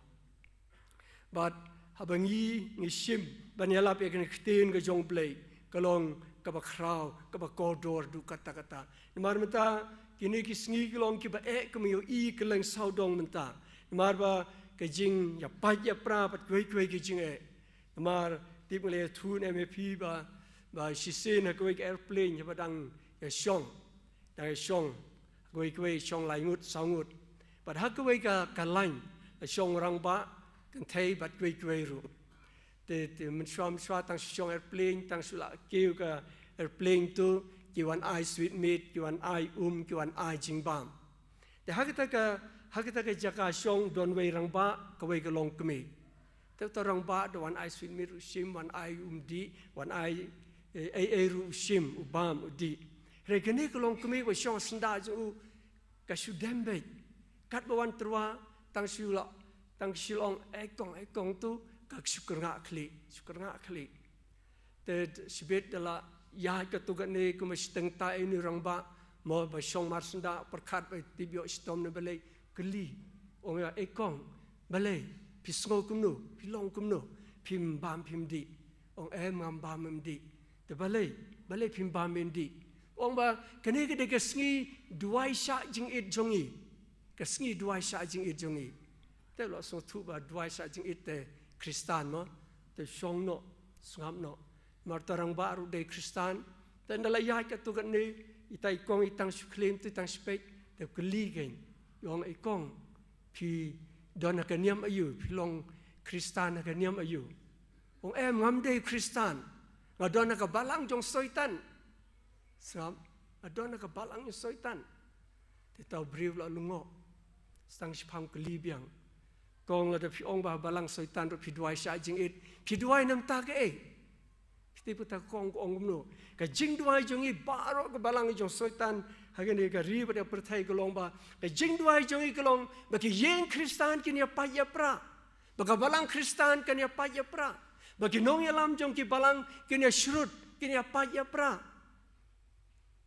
Bad haba ngi, ngi shim ban ïalap ïa kane ka ktien ka jong U Blei, ka long kaba khraw, kaba kordor haduh katta katta. Namar mynta kine ki sngi ki long kiba eh, kaba ngi ïohi kylleng sawdong mynta. Namar ba ka jingïapait ïapra bad kiwei kiwei ki jingeh. Namar tip nga la ïathuh ne em ïa phi ba, ba shisien ha kawei ka airplane haba dang ïashong, dang ïashong, ha kawei kawei shong lai ngut, saw ngut. Bad ha kawei ka, ka line la shong rangbah, kynthei bad kiwei kiwei ruh. Te, te mynshuwa mynshuwa tang shu shong airplane, tang shu la kiew ka airplane to, ki wan ai sweet meat, ki wan ai um, ki wan ai jingbam. Te ha kata ka, ha kata ka jaka shong don wei rangbah, kawei ka longkmie. Te uta u rangbah da wan ai sweet meat ruh u shim, wan ai um dih, wan ai, eh, ei ei ruh u shim, u bam, u dih. Hynrei kane ka longkmie ba shong syndah jong u ka shu dem beit. Katba wan tyrwa tang shu la Tang shi long, "Eh kong, eh kong tu, ka shu kyrngah khlieh, shu kyrngah khlieh." Te shibit da la ïaid katto katne kumba shiteng tai ïa une u rangbah, mo ba shong marsyndah, pyrkhat ba tip ïoh shitom ne balei, kylli. Ong ïa, "Eh kong, balei, phi sngew kumno, phi long kumno, phim bam phim dih?" Ong, "Em, ngam bam ngam dih." "Te balei, balei phim bam phim dih?" Ong ba, "Kane ka dei ka sngi duwai shah jingit jong ngi. Ka sngi duwai shah jingit jong ngi." Te la sngewthuh ba duwai shah jingit te Khristan mo, te shong noh, sngap noh. Namar uta u rangbah ruh dei Khristan. Te ynda la ïaid katto katne, ita i kong i tang shu khlem, ita i tang shu peit, te u kylli kein. Ong, "Eh kong, phi don ha ka niam aïu, phi long Khristan ha ka niam aïu?" Ong, "Em, ngam dei Khristan. Nga don ha ka balang jong Soitan." Sngap, "Nga don ha ka balang jong Soitan." Te uta u briew la lyngngoh. Sa tang shiphang kylli biang. "Kong, lada phi ong ba balang Soitan ruh phi duwai shah jingit, phi duwai namar kaei?" Phi tip uta u kong u ong kumno? "Ka jingduwai jong ngi baroh ka balang jong Soitan ha kane ka ri bad ka pyrthei ka long ba, ka jingduwai jong ngi ka long ba ki ïing Khristan kin ïa pait ïa pra, ba ka balang Khristan kan ïa pait ïa pra, ba ki nongïalam jong ki balang kin ïa shrut, kin ïa pait ïa pra."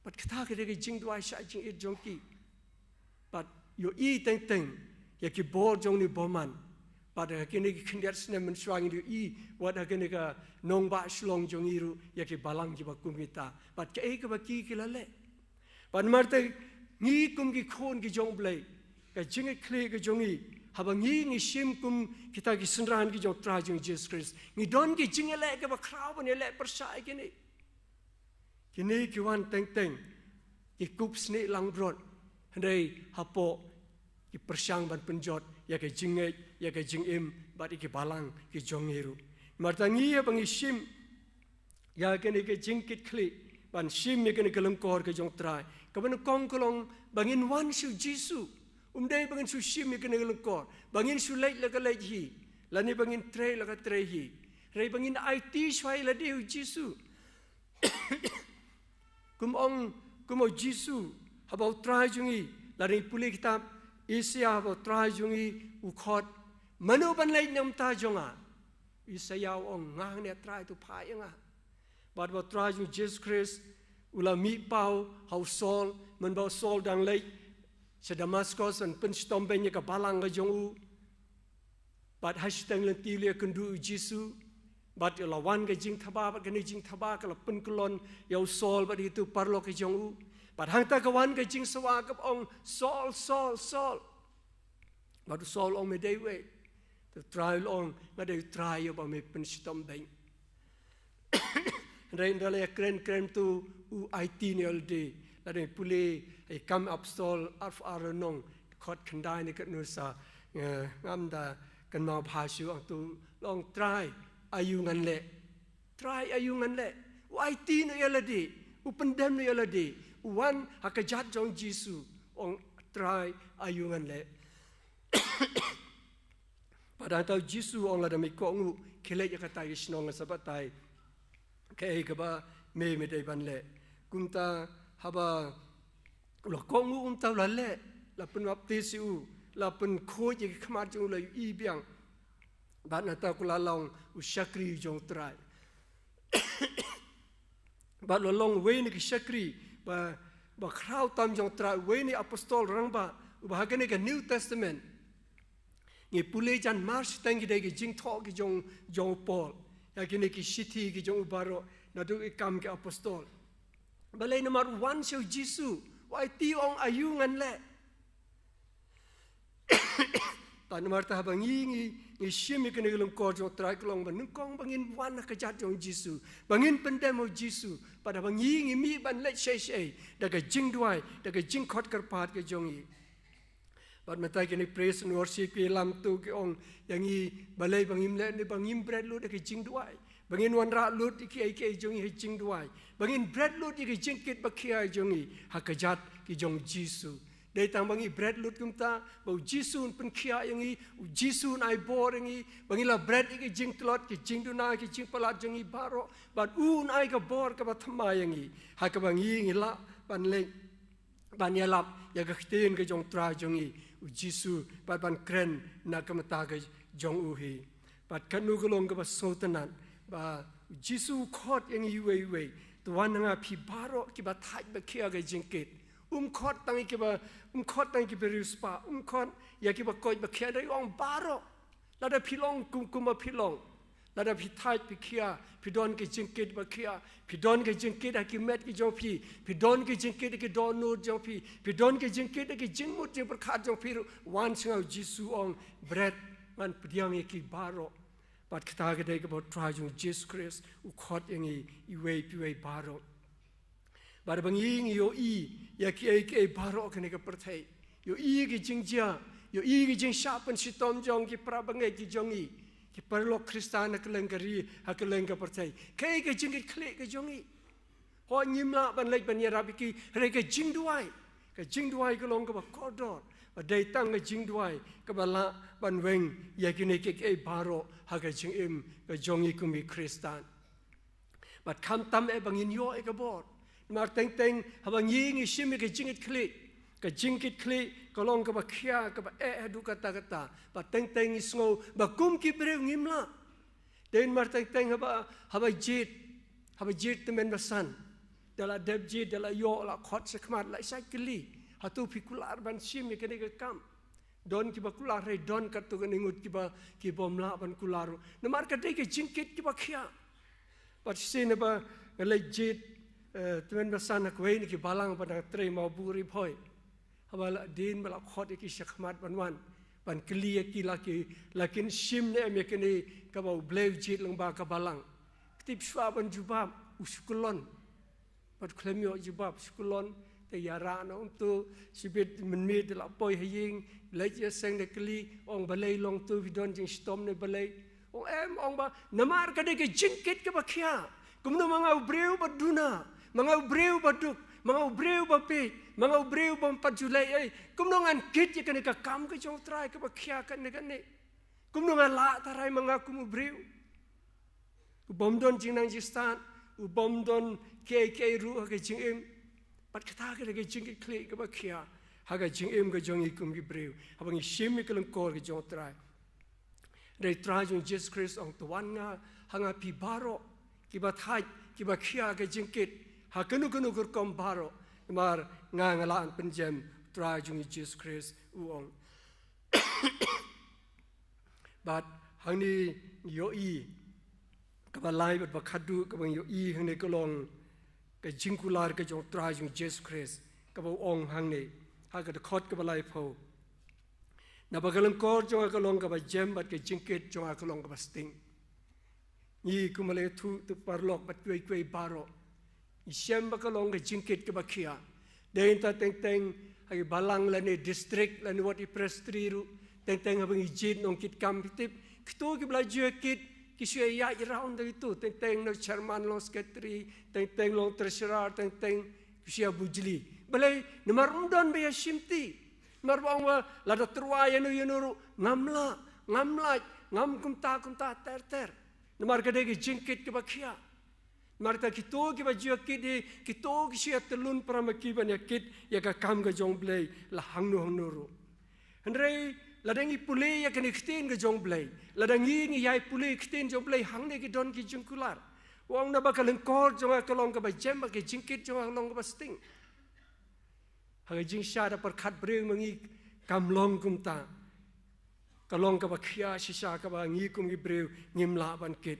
Bad kata ka dei ka jingduwai shah jingit jong ki. Bad ïohi teng teng ïa ki bor jong une u bymman. Bad ha kine ki khyndiat snem mynshuwa ngi ïohi wat ha kane ka nongbah Shillong jong ngi ruh ïa ki balang kiba kum kita. Bad kaei kaba ki ki la leh. Bad namar kata ngi kum ki khun ki jong U Blei, ka jingkitkhlieh ka jong ngi, haba ngi ngi shim kum kita ki synran ki jong U Trai jong ngi Jisu Khrist, ngi don ki jingïaleh kaba khraw ban ïaleh pyrshah ïa kine. Kine ki wan teng teng ki kup snieh langbrot, hynrei hapoh ki pyrshang ban pynjot ïa ka jingngeit, ïa ka jingim bad ïa ki balang ki jong ngi ruh. Namar kata ngi haba ngi shim ïa kane ka jingkitkhlieh ban shim ïa kane ka lyngkor ka jong U Trai, kaba nyngkong ka long ba ngin wan sha U Jisu. Um dei ba ngin shu shim ïa kane ka lyngkor, ba ngin shu leit la ka leit hi, lane ba ngin trei la ka trei hi, hynrei ba ngin aiti shuwa ïa lade ha U Jisu. Kum ong, kum ong U Jisu, haba U Trai jong ngi, lada ngi pule kitab Isaïah, haba U Trai jong ngi u khot, "Mano ban leit na ka bynta jong nga?" Isaïah u ong, "Nga hangne, Trai, to phah ïa nga." Bad haba U Trai jong ngi Jisu Khrist u la mih paw ha u Saul, mynba u Saul dang leit sha Damaskos ban pynshitom beiñ ïa ka balang ka jong u. Bad ha shiteng lynti u la ïakynduh ïa U Jisu. Bad la wan ka jingthaba, bad kane ka jingthaba ka la pynkyllon ïa u Saul bad ïa kito ki paralok ki jong u. Bad hangta ka wan ka jingsawa kaba ong, "Saul, Saul, Saul." Bad u Saul u ong, "Me dei uei?" Te U Trai u la ong, "Nga dei U Trai uba me pynshitom beiñ." Hynrei ynda la ïakren kren, to u aiti noh ïa lade. Lada ngi pule ha Ki Kam ki Apostol arphew ar lynnong, dkhot khyndai ne katno sa, eh, ngam da kynmaw bha shuh, hangto u la ong, "Trai, aïu ngan leh? Trai, aïu ngan leh?" U aiti noh ïa lade, u pyndem noh ïa lade, u wan ha ka kjat jong U Jisu, u ong, "Trai, aïu ngan leh?" Bad hangta U Jisu u ong, "Lada me kohnguh, khie leit ïa kata ka shnong, sa batai kaei kaba me, me dei ban leh." Kumta haba u la kohnguh, kumta u la leh, la pynbaptis ïa u, la pynkhuid ïa ki khmat jong u, la ïohi biang. Bad nangta u la long u shakri jong U Trai. Bad u la long uwei na ki shakri ba, ba khraw tam jong U Trai, uwei na ki apostol rangbah, uba ha kane ka New Testament ngi pule jan mar shiteng ki dei ki jingthoh ki jong, jong u Paul ïa kine ki shithi ki jong u baroh, naduh Ki Kam ki Apostol. Balei? Namar u wan sha U Jisu, u aiti, u ong, "Aïu ngan leh?" Bad namar kata haba ngi, ngi, ngi shim ïa kane ka lyngkor jong U Trai, ka long ba nyngkong ba ngin wan ha ka kjat jong U Jisu, ba ngin pyndem ha U Jisu. Bad haba ngi, ngi mih ban leit shaei shaei da ka jingduwai, da ka jingkhot kyrpad ka jong ngi. Bad mynta kine ki praise and worship ki ïalam, to ki ong ïa ngi balei ba ngim leh, ne ba ngim bret lut ïa ka jingduwai, ba ngin wanrah lut ïa kiei kiei jong ngi ha ka jingduwai, ba ngin bret lut ïa ka jingkit ba khia jong ngi ha ka kjat ki jong U Jisu. Dei tang ba ngi bret lut kumta, ba U Jisu un pynkhiah ïa ngi, U Jisu un ai bor ïa ngi, ba ngi la bret ïa ki jingtlot, ki jingduna, ki jingpalat jong ngi baroh, bad un ai ka bor kaba thymmai ïa ngi ha kaba ngi, ngi lah ban leit. ban ïalap ïa ka ktien ka jong Trai jong ngi u Jisu, bad ban kren na ka bynta ka jong u hi. Bad kano ka long kaba sngewtynnat ba u Jisu u khot ïa ngi iwei iwei, to wan ha nga phi baroh kiba thait ba khia ka jingkit. Um khot tang ïa kiba, um khot tang ïa kiba riewspah, um khot ïa kiba koit ba khia, hynrei u ong baroh. Lada phi long kum, kumba phi long, lada phi thait phi khia, phi don ka jingkit ba khia, phi don ka jingkit ha ki met ki jong phi, phi don ka jingkit ha ki dohnud jong phi, phi don ka jingkit ha ki jingmut jingpyrkhat jong phi ruh, wan sha nga, u Jisu u ong, bret, ngan pdiang ïa ki baroh. Bad kata ka dei kaba u Trai jong ngi u Jisu Khrist u khot ïa ngi iwei pa iwei baroh. Bad ba ngi, ngi ïohi ïa kiei kiei baroh kane ka pyrthei. Ïohi ïa ki jingjia, ïohi ïa ki jingshah pynshitom jong ki para bangeit ki jong ngi, ki paralok Khristan ha kylleng ka ri, ha kylleng ka pyrthei. Kaei ka jingkitkhlieh ka jong ngi? Hooid, ngim lah ban leit ban ïarap ïa ki, hynrei ka jingduwai, ka jingduwai ka long kaba kordor. Ba dei tang ka jingduwai kaba lah ban weng ïa kine kiei kiei baroh ha ka jingim ka jong ngi kum ki Khristan. Bad khamtam eh ba ngin ïoh ïa ka bor. Namar teng teng haba ngi, ngi shim ïa ka jingkitkhlieh, ka jingkitkhlieh ka long kaba khia, kaba eh haduh katta katta. Bad teng teng ngi sngew ba kum ki briew ngim lah. Dei namar teng teng haba, haba jied, haba jied tymmen basan, da la dep jied, da la ïoh, la khot shakhmat, la shait kylli, hato phi kular ban shim ïa kane ka kam? Don kiba kular, hynrei don katto katne ngut kiba, ki bym lah ban kular ruh. Namar ka dei ka jingkit kaba khia. Bad shisien haba nga leit jied, eh, tymmen basan ha kawei na ki balang ba dang trei mawbuh Ri Bhoi. Haba la dien ba la khot ïa ki shakhmat ban wan, ban kylli ïa ki, la ki, la kin shim ne em ïa kane kaba U Blei u jied lyngba ka balang. Ka tip shuwa ban jubab, u shu kyllon. Bad khlem ïoh jubab, shu kyllon, te ïarap noh kumto, shibit mynmiet da la poi ha ïing, leit ïaseng da kylli, ong balei long to, phi don jingshitom ne balei? Ong em, ong ba, namar ka dei ka jingkit kaba khia. Kumno ma nga u briew ba duna, ma nga u briew ba duk, ma nga u briew ba peit, ma nga u briew bym pat ju leh ei, kumno ngan kit ïa kane ka kam ka jong U Trai kaba khia kane kane? Kumno ngan lah tharai ma nga kum u briew u bym don jingnang jingstad, u bym don kiei kiei ruh ha ka jingim? Bad kata ka dei ka jingkitkhlieh kaba khia ha ka jingim ka jong ngi kum ki briew, haba ngi shim ïa ka lyngkor ka jong U Trai. Dei Trai jong ngi Jisu Khrist u ong, to wan ha nga, ha nga phi baroh kiba thait, kiba khia ka jingkit ha kano kano ka rukom baroh, namar nga, nga lah ban pynjem, Trai jong ngi Jisu Khrist u ong. Bad hangne ngi ïohi kaba lai bad ba khatduh kaba ngi ïohi hangne ka long ka jingkular ka jong U Trai jong ngi Jisu Khrist kaba u ong hangne ha ka dkhot kaba laiphew. Naba ka lyngkor jong nga ka long kaba jem bad ka jingkit jong nga ka long kaba sting. Ngi kum ba la ïathuh, to paralok bad kiwei kiwei baroh, ngi shem ba ka long ka jingkit kaba khia. Dei nangta teng teng ha ki balang lane district lane wat i presbytery ruh, teng teng haba ngi jied nongkitkam, phi tip, kito kiba la ju ïakit ki shu ïaid round da kito, teng teng long chairman, long secretary, teng teng long treasurer, teng teng ki shu ïabujli. Balei? Namar ym don ba ïashimti. Namar ba ong ba lada tyrwa ïano ïano ruh, ngam lah, ngam lait, ngam kumta kumta ter ter. Namar ka dei ka jingkit kaba khia. Namar kata kito kiba ju ïakit hi, kito ki shu ïatyllun para ma ki ban ïakit ïa ka kam ka jong U Blei la hangno hangno ruh. Hynrei lada ngi pule ïa kane ka ktien ka jong U Blei, lada ngi, ngi ïai pule ïa ka ktien jong U Blei, hangne ki don ki jingkular. U ong, naba ka lyngkor jong nga ka long kaba jem bad ka jingkit jong nga ka long kaba sting. Ha ka jingshah da pyrkhat briew ma ngi kam long kumta. Ka long kaba khia shisha kaba ngi kum ki briew ngim lah ban kit.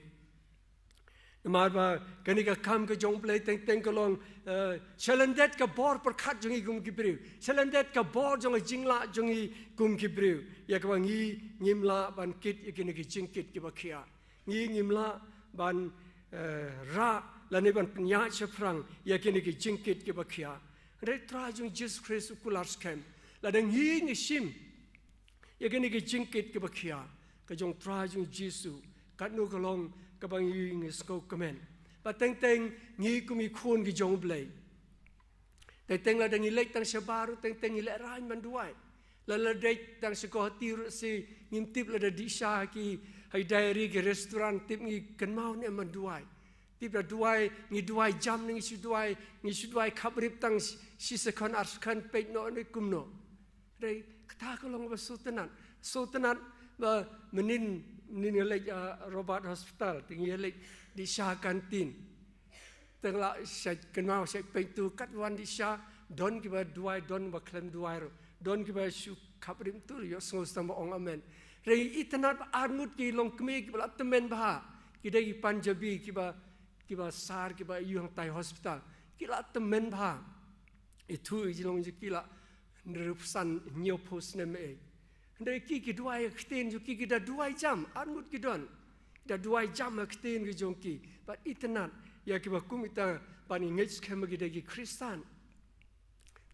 Namar ba kane ka kam ka jong U Blei teng teng ka long, eh, shalyndet ka bor pyrkhat jong ngi kum ki briew, shalyndet ka bor jong ka jinglah jong ngi kum ki briew, ïa kaba ngi ngim lah ban kit ïa kine ki jingkit kiba khia. Ngi ngim lah ban, eh, rah lane ban pynïaid shaphrang ïa kine ki jingkit kiba khia. Hynrei Trai jong ngi Jisu Khrist u kular skhem, lada ngi, ngi shim ïa kine ki jingkit kiba khia ka jong Trai jong ngi Jisu, katno ka long kaba ngi, ngi sngewkmen. Bad teng teng ngi kum ki khun ki jong U Blei, teng teng lada ngi leit tang shabar ruh, teng teng ngi lehraiñ ban duwai. Lada leit tang sha Guwahati ruh, shi ngim tip, lada dih sha ha ki, ha ki diary, ki restaurant, tip ngi kynmaw ne em ban duwai. Tip da duwai, ngi duwai jam ne ngi shu duwai, ngi shu duwai khaprip tang shi, shi second, ar second, peit noh ne kumno. Hynrei kata ka long ba sngewtynnat. Sngewtynnat ba mynnin, mynnin nga leit, ah, Robert Hospital, te ngi leit dih sha canteen. Teng la sha kynmaw sha peit tu kat wan dih sha, don kiba duwai, don ba khlem duwai ruh. Don kiba shu khaprip tu ïohsngew sdang ba ong amen. Hynrei itynnat ba arngut ki longkmie kiba la tymmen bha. Ki dei ki Punjabi kiba, kiba sar kiba ïoh hangtai hospital. Ki la tymmen bha. Ithuh i jinglong jong ki la hynriewphew san, hynñiewphew snem eh. Hynrei ki, ki duwai ha ktien jong ki, ki da duwai jam, arngut ki don. Ki da duwai jam ha ktien ki jong ki. Bad itynnat ïa kiba kum kita, bad ngi ngeit skhem ba ki dei ki Khristan.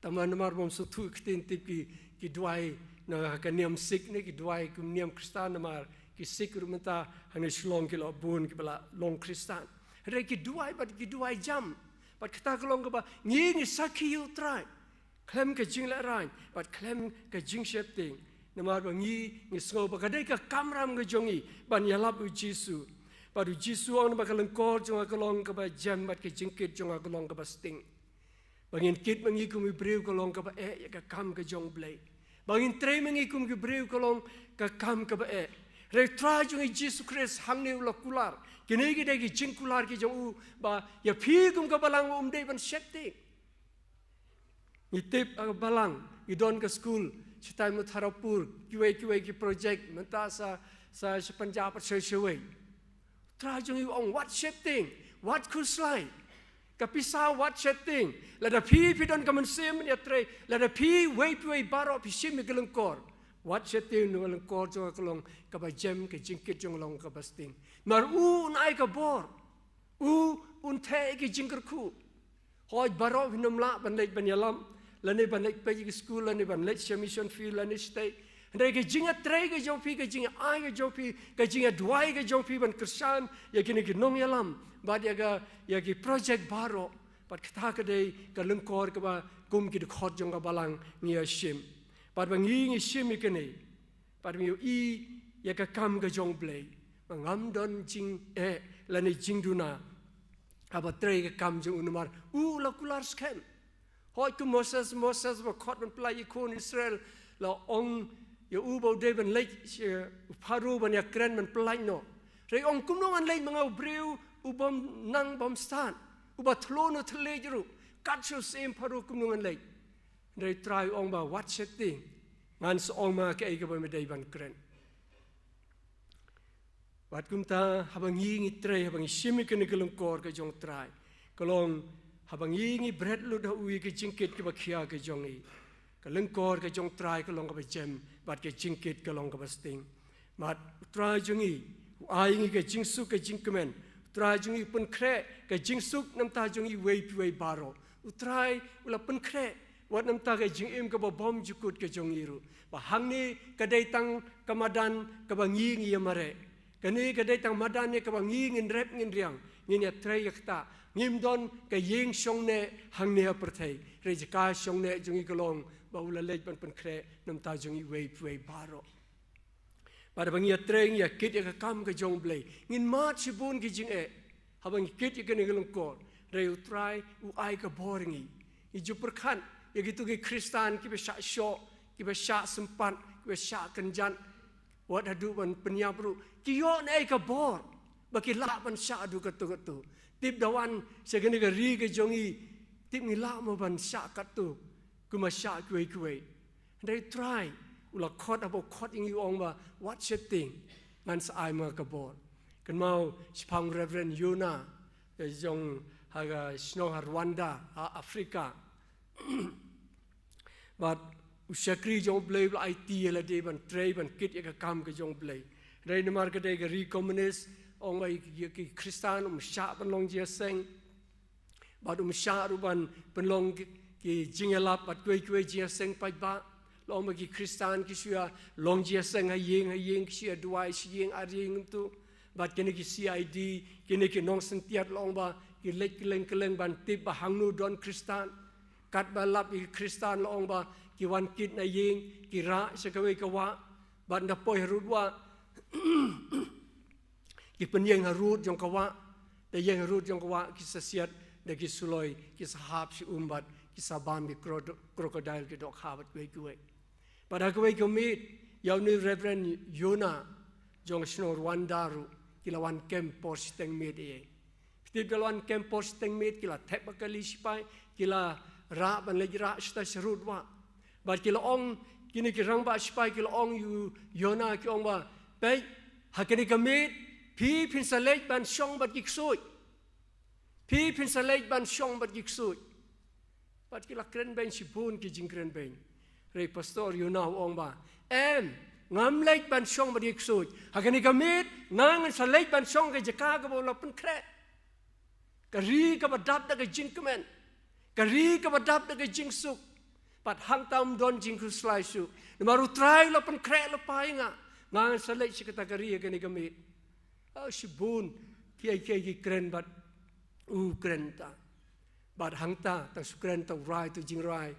Tangba namar bym sngewthuh ktien tip ki, ki duwai na ka niam Sikh ne ki duwai kum niam Khristan, namar ki Sikh ruh mynta hangne Shillong ki la bun kiba la long Khristan. Hynrei ki duwai bad ki duwai jam. Bad kata ka long kaba ngi, ngi sakhi ïa U Trai. Khlem ka jinglehraiñ bad khlem ka jingsheptieng. Namar ba ngi, ngi sngew ba ka dei ka kamram ka jong ngi ban ïalap U Jisu. Bad U Jisu u ong ba ka lyngkor jong nga ka long kaba jem bad ka jingkit jong nga ka long kaba sting. Ba ngin kit ma ngi kum ki briew ka long kaba eh ïa ka kam ka jong U Blei. Ba ngin trei ma ngi kum ki briew ka long ka kam kaba eh. Hynrei U Trai jong ngi Jisu Khrist hangne u la kular. Kine ki dei ki jingkular ki jong u ba ïa phi kum ka balang um dei ban sheptieng. Ngi tip ha ka balang, ngi don ka skul, shatai Mutharapur, kiwei kiwei ki project, mynta sa, sa sha Punjab, sa shawei. U Trai jong ngi u ong wat sheptieng, wat khuslai. Ka pisa wat sheptieng. Lada phi, phi don ka mynsiem ïatrei, lada phi, wei phi wei baroh phi shim ïa ka lyngkor. Wat sheptieng, namar ka lyngkor jong nga ka long kaba jem, ka jingkit jong nga long kaba sting. Namar u un ai ka bor. U un theh ïa ki jingkyrkhu. Hooid baroh phim lah ban leit ban ïalam, lane ban leit peit ïa ki skul, lane ban leit sha mission field, lane shatei. Hynrei ka jingïatrei ka jong phi, ka jingïa-ai ka jong phi, ka jingïaduwai ka jong phi ban kyrshan ïa kine ki nongïalam bad ïa ka, ïa ki project baroh. Bad kata ka dei ka lyngkor kaba kum ki dkhot jong ka balang ngi ïa shim. Bad ba ngi, ngi shim ïa kane. Bad ngi ïohi ïa ka kam ka jong U Blei. Ba ngam don jingeh lane jingduna haba trei ka kam jong u, namar u la kular skhem. Hooid kum Moses, Moses ba khot ban pyllait ïa ki khun Israel, la ong ïa u ba u dei ban leit sha u Pharaoh ban ïakren ban pyllait noh. Hynrei ong kumno ngan leit ma nga u briew u bym nang bym stad, uba thlun u thylliej ruh, kat sha u syiem Pharaoh kumno ngan leit. Hynrei U Trai u ong ba wat sheptieng, ngan sa ong ma kaei kaba me dei ban kren. Wat kumta haba ngi, ngi trei, haba ngi shim ïa kane ka lyngkor ka jong U Trai, ka long haba ngi, ngi bret lut ha u ïa ka jingkit kaba khia ka jong ngi. Ka lyngkor ka jong U Trai ka long kaba jem bad ka jingkit ka long kaba sting. Bad U Trai jong ngi u ai ngi ka jingsuk ka jingkmen. U Trai jong ngi u pynkhreh ka jingsuk namar jong ngi wei phi wei baroh. U Trai u la pynkhreh wat namar ka jingim kaba bymjukut ka jong ngi ruh. Ba hangne ka dei tang ka madan kaba ngi, ngi ïa mareh. Kane ka dei tang madan ïa kaba ngi ngin rep ngin riang, ngin ïatrei ïa kata. Ngim don ka ïing shongneh hangne ha pyrthei. Hynrei jaka shongneh jong ngi ka long ba u la leit ban pynkhreh namar jong ngi wei phi wei baroh. Bad haba ngi ïatrei, ngi ïakit ïa ka kam ka jong U Blei, ngin mad shibun ki jingeh. Haba ngi kit ïa kane ka lyngkor, hynrei U Trai u ai ka bor ïa ngi. Ngi ju pyrkhat ïa kito ki Khristan kiba shah shoh, kiba shah sympat, kiba shah kynjat, wat haduh ban pynïap ruh ki ïoh na ei ka bor ba ki lah ban shah haduh katto katto. Tip da wan sha kane ka ri ka jong ngi, tip ngi lah mo ban shah katto kumba shah kiwei kiwei. Hynrei U Trai u la khot, haba u khot ïa ngi u ong ba wat sheptieng, ngan sa ai ma nga ka bor. Kynmaw shaphang Reverend Yona, eh, jong ha ka shnong ha Rwanda ha Afrika. Bad u shakri jong U Blei u la aiti ïa lade ban trei ban kit ïa ka kam ka jong U Blei. Hynrei namar ka dei ka ri komunis, ong ba ïa ki Khristan ym shah ban long jingïaseng. Bad ym shah ruh ban pynlong ki, ki jingïalap bad kiwei kiwei jingïaseng paidbah. La ong ba ki Khristan ki shu ïa long jingïaseng ha ïing ha ïing, ki shu ïa duwai shi ïing ar ïing kumto. Bad kine ki C I D, kine ki nongsyntiat la ong ba ki leit kylleng kylleng ban tip ba hangno don Khristan. Katba lap ïa ki Khristan la ong ba ki wan kit na ïing, ki rah sha kawei ka wah. Bad ynda poi harud wah ki pynïeng harud jong ka wah. Na ïing rud jong ka wah ki sa siat da ki suloi, ki sa hap shi um bad ki sa bam ki kro-, crocodile ki dohkha bad kiwei kiwei. Bad ha kawei ka miet, ïa une u Reverend Yona jong ka shnong Rwanda ruh, ki la wan kem por shiteng miet ïa. Phi tip, ki la wan kem por shiteng miet, ki la thep ha ka kali shipai, ki la rah ban leit rah shata sha rud wah. Bad ki la ong, kine ki rangbah shipai ki la ong ïa u Yona, ki ong ba, peit, ha kane ka miet, phi phin sa leit ban shong bad ki ksuid. Phi phin sa leit ban shong bad ki ksuid. Bad ki la kren beiñ shibun ki jingkren beiñ. Hynrei Pastor Yona u ong ba, em, ngam leit ban shong bad ki ksuid. Ha kane ka miet, nga ngan sa leit ban shong ka jaka kaba u la pynkhreh. Ka ri kaba dap da ka jingkmen. Ka ri kaba dap da ka jingsuk. Bad hangta ym don jingkhuslai shuh. Namar u Trai u la pynkhreh lypa ïa nga. Nga ngan sa leit sha kata ka ri ha kane ka miet. Oh, shibun kiei kiei ki kren bad u kren ta. Bad hangta, tang shu kren ta u rai, tu jingrwai,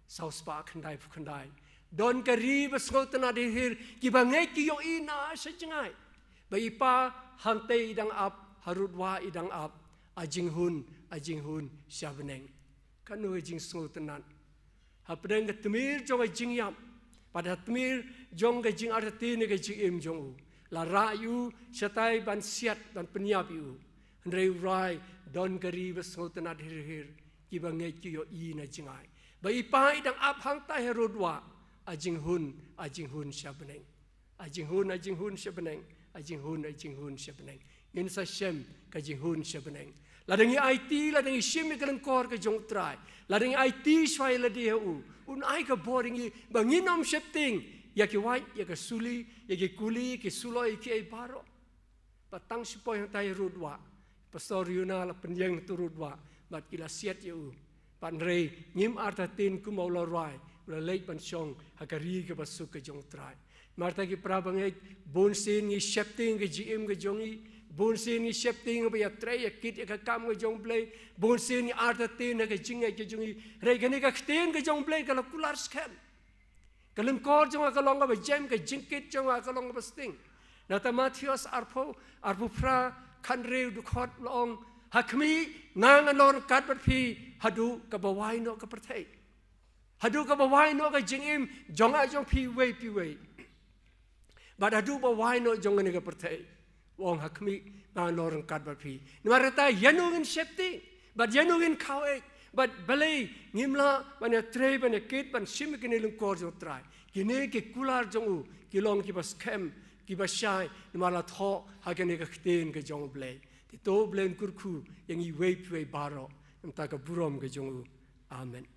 saw spah khyndai phew khyndai. Don ka ri ba sngewtynnad hir hir, kiba ngeit ki ïohi na sha jngai. Ba i Pa hangtei i dang ap, harud wah i dang ap, a jinghun, a jinghun sha bneng. Kano ka jingsngewtynnad. Hapdeng ka tmir jong ka jingïap, bad ha tmir jong ka jingartatien ka jingim jong u. La rah ïa u shatai ban siat, ban pynïap ïa u. Hynrei u rai, don ka ri ba sngewtynnad hir hir, kiba ngeit ki ïohi na jngai. Ba i Pa i dang ap hangtai harud wah, a jinghun, a jinghun sha bneng. A jinghun, a jinghun sha bneng, a jinghun, a jinghun sha bneng. Ngin sa shem ka jinghun sha bneng. Lada ngi aiti, lada ngi shim ïa ka lyngkor ka jong u Trai. Lada ngi aiti shuwa ïa lade ha u. Un ai ka bor ïa ngi, ba ngin ym sheptieng ïa ki wait, ïa ka suli, ïa ki kuli, ïa ki suloi, ïa kiei baroh. Bad tang shu poi hangtai harud wah. Pastor Yona la pynïeng hangtu harud wah. Bad ki la siat ïa u. Bad hynrei ngim artatien kumba u la rwai, u la leit ban shong ha ka ri kaba suk ka jong u Trai. Namar kata ki para bangeit, bunsien ngi sheptieng ka jingim ka jong ngi, bunsien ngi sheptieng ba ïatrei ïakit ïa ka kam ka jong u Blei, bunsien ngi artatien ha ka jingngeit ka jong ngi. Hynrei kane ka ktien ka jong u Blei ka la kular skhem. Ka lyngkor jong nga ka long kaba jem, ka jingkit jong nga ka long kaba sting. Nangta Mathaios arphew, arphew phra, khathynriew dkhot la ong, ha khmih, nga ngan long ryngkat bad phi haduh kaba wai noh ka pyrthei. Haduh kaba wai noh ka jingim jong nga jong phi iwei pa iwei. Bad haduh ba wai noh jong kane ka pyrthei. U ong ha khmih, nga long ryngkat bad phi. Namar kata ïano ngin sheptieng, bad ïano ngin khaw eh, bad balei ngim lah ban ïatrei, ban ïakit, ban shim ïa kine lyngkor jong u Trai. Kine ki kular jong u ki long kiba skhem, kiba shai, namar la thoh ha kane ka ktien ka jong u Blei. Te to u Blei un kyrkhu ïa ngi iwei pa iwei baroh, na ka bynta ka burom ka jong u. Amen.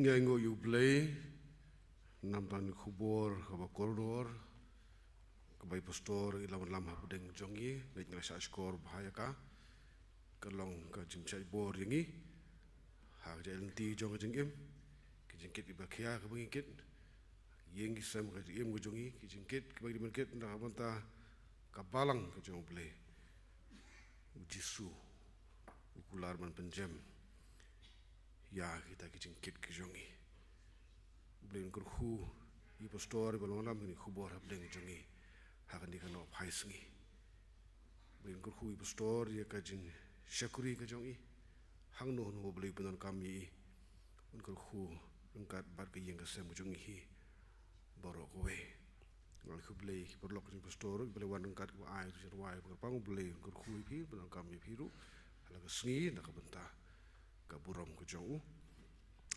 Ngi ainguh ïa u Blei namar kane ka khubor kaba kordor kaba i pastor i la wanlam hapdeng jong ngi. Ngi la shah shkor bha ïa ka. Ka long ka jingshait bor ïa ngi ha ka jingim jong ka jingim, ka jingkit iba khia kaba ngi kit, ïing ki sem ka jingim ka jong ngi, ka jingkit kaba ngi dei ban kit na ka bynta ka balang ka jong u Blei. U Jisu u kular ban pynjem ïa kita ki jingkit ki jong ngi. U Blei un kyrkhu ïa i pastor iba la wanlam kane ka khubor hapdeng jong ngi ha kane ka nongphai sngi. U Blei un kyrkhu ïa i pastor ïa ka jingshakri ka jong i. Hangno hangno u Blei u pyndonkam ïa i, un kyrkhu ryngkat bad ka ïing ka sem ka jong i hi baroh kawei. Nga ai khublei ki paralok jong i pastor, ki ba la wan ryngkat kiba ai ka jingrwai kaba kyrpang, u Blei un kyrkhu ïa phi, pyndonkam ïa phi ruh ha la ka sngi na ka bynta ka burom ka jong u.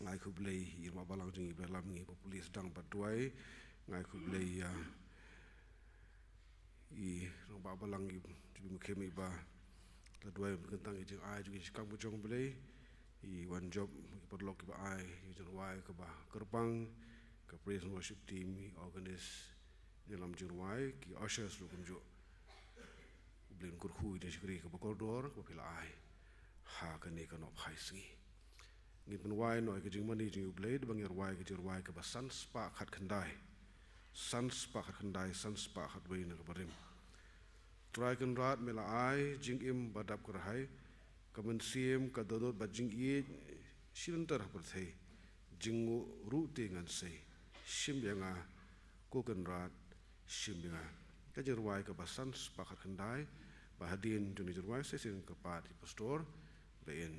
Nga ai khublei ïa i rangbah balang jong ngi ba la lam ngi ba pule sdang bad duwai. Nga ai khublei ïa i rangbah balang i Jubin Mukhem iba la duwai kyntang ïa i jingai jong i, i kam ka jong u Blei. I Wanjop, i paralok iba ai i jingrwai kaba kyrpang, ka praise and worship team, i organist, i nongïalam jingrwai, ki ushers ruh kumjuh. U Blei un kyrkhu ïa i jingshakri kaba kordor kaba phi la ai ha kane ka nongphai sngi. Ngin pynwai noh ïa ka jingmane jong u Blei da ba ngin rwai ka jingrwai kaba san spah khatkhyndai. san spah khatkhyndai, san spah khatwei na ka barim. Trai Kynrad, me la ai jingim ba dap kyrhai, ka mynsiem ka dohnud bad jingïeit, shi lynter ha pyrthei, jngoh ruh te ngan sei, shim ïa nga, ko Kynrad, shim ïa nga. Ka jingrwai kaba san spah khatkhyndai, ba hadien jong kane ka jingrwai sa shisien kyrpad ïa i pastor ba in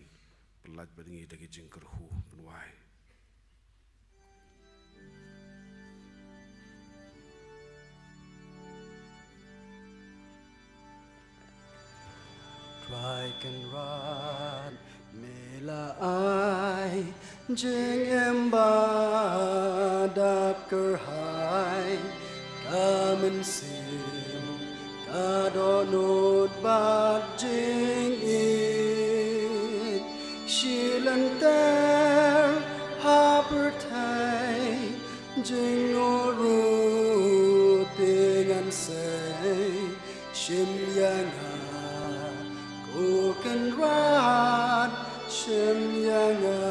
pyllait bad ngi da ki jingkyrkhu, pynwai. Trai Kynrad, me la ai jingim ba dap kyrhai, ka mynsiem ka dohnud bad jingïeit, shi lynter ha pyrthei, jngoh ruh te ngan sei, shim ïa nga, ko Kynrad, shim ïa nga.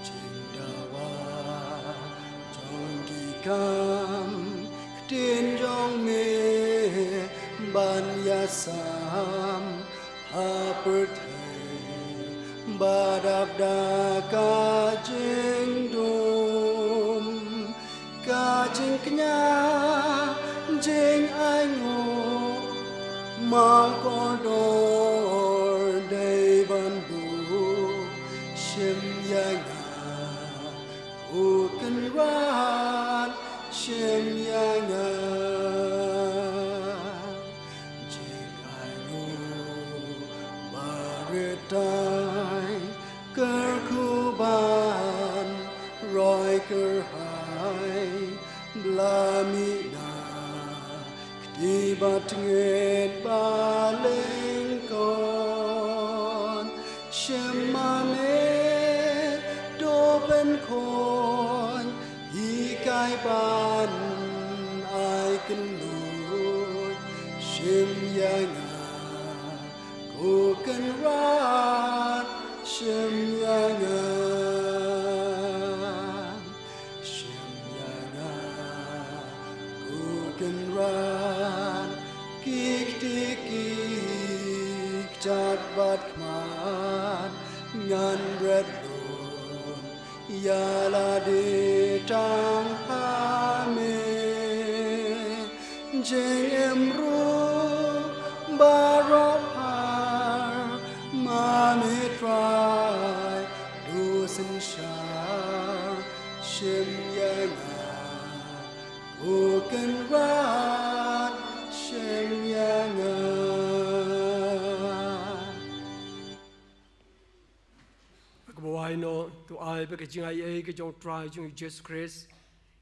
Jingdawa jong ki kam ktien jong me ban ïasam ha pyrthei ba dap da ka jingdum, ka jingkñia, jingainguh, ma kordor dei ban buh, shim ïa nga, ko Kynrad, shim ïa nga. Jingainguh barit tai, kyrkhu ban roi kyrhai, la mih na kti ba tngit ba lyngkot. Shim ma me to pynkhot, hikai ban ai kynnoh, shim ïa nga, ko Kynrad, shim ïa nga. Shim ïa nga, ko Kynrad, ki kti ki kjat bad khmat ngan bret lum, ïa lade tang ha me. Jingim ruh baroh phar, ma me Trai, to synshar, shim ïa nga, ko Kynrad, shim ïa nga. Kaba wai noh, to ai ba ka jingaiei ka jong Trai jong ngi Jisu Khrist,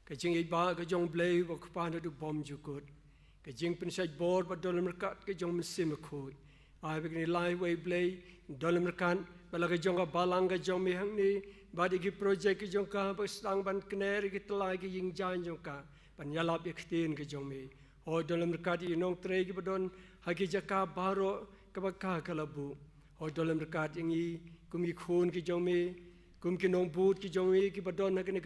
ka jingïeit ba ka jong U Blei uba U Kpa naduh bymjukut, ka jingpynshait bor bad don lem ryngkat ka jong U Mynsiem Bakhuid. Ai ba kine lai wei Blei, don lem ryngkat bad la ka jong ka balang ka jong me hangne, bad ïa ki projek ka jong ka, ba sdang ban kner ïa ki tyllai ki ïing jaiñ jong ka, ban ïalap ïa ka ktien ka jong me. Hooid, don lem ryngkat ïa ki nongtrei kiba don ha ki jaka baroh kaba ka ka la buh. Hooid, don lem ryngkat ïa ngi kum ki khun ki jong me, kum ki nongbud ki jong me kiba don ha kane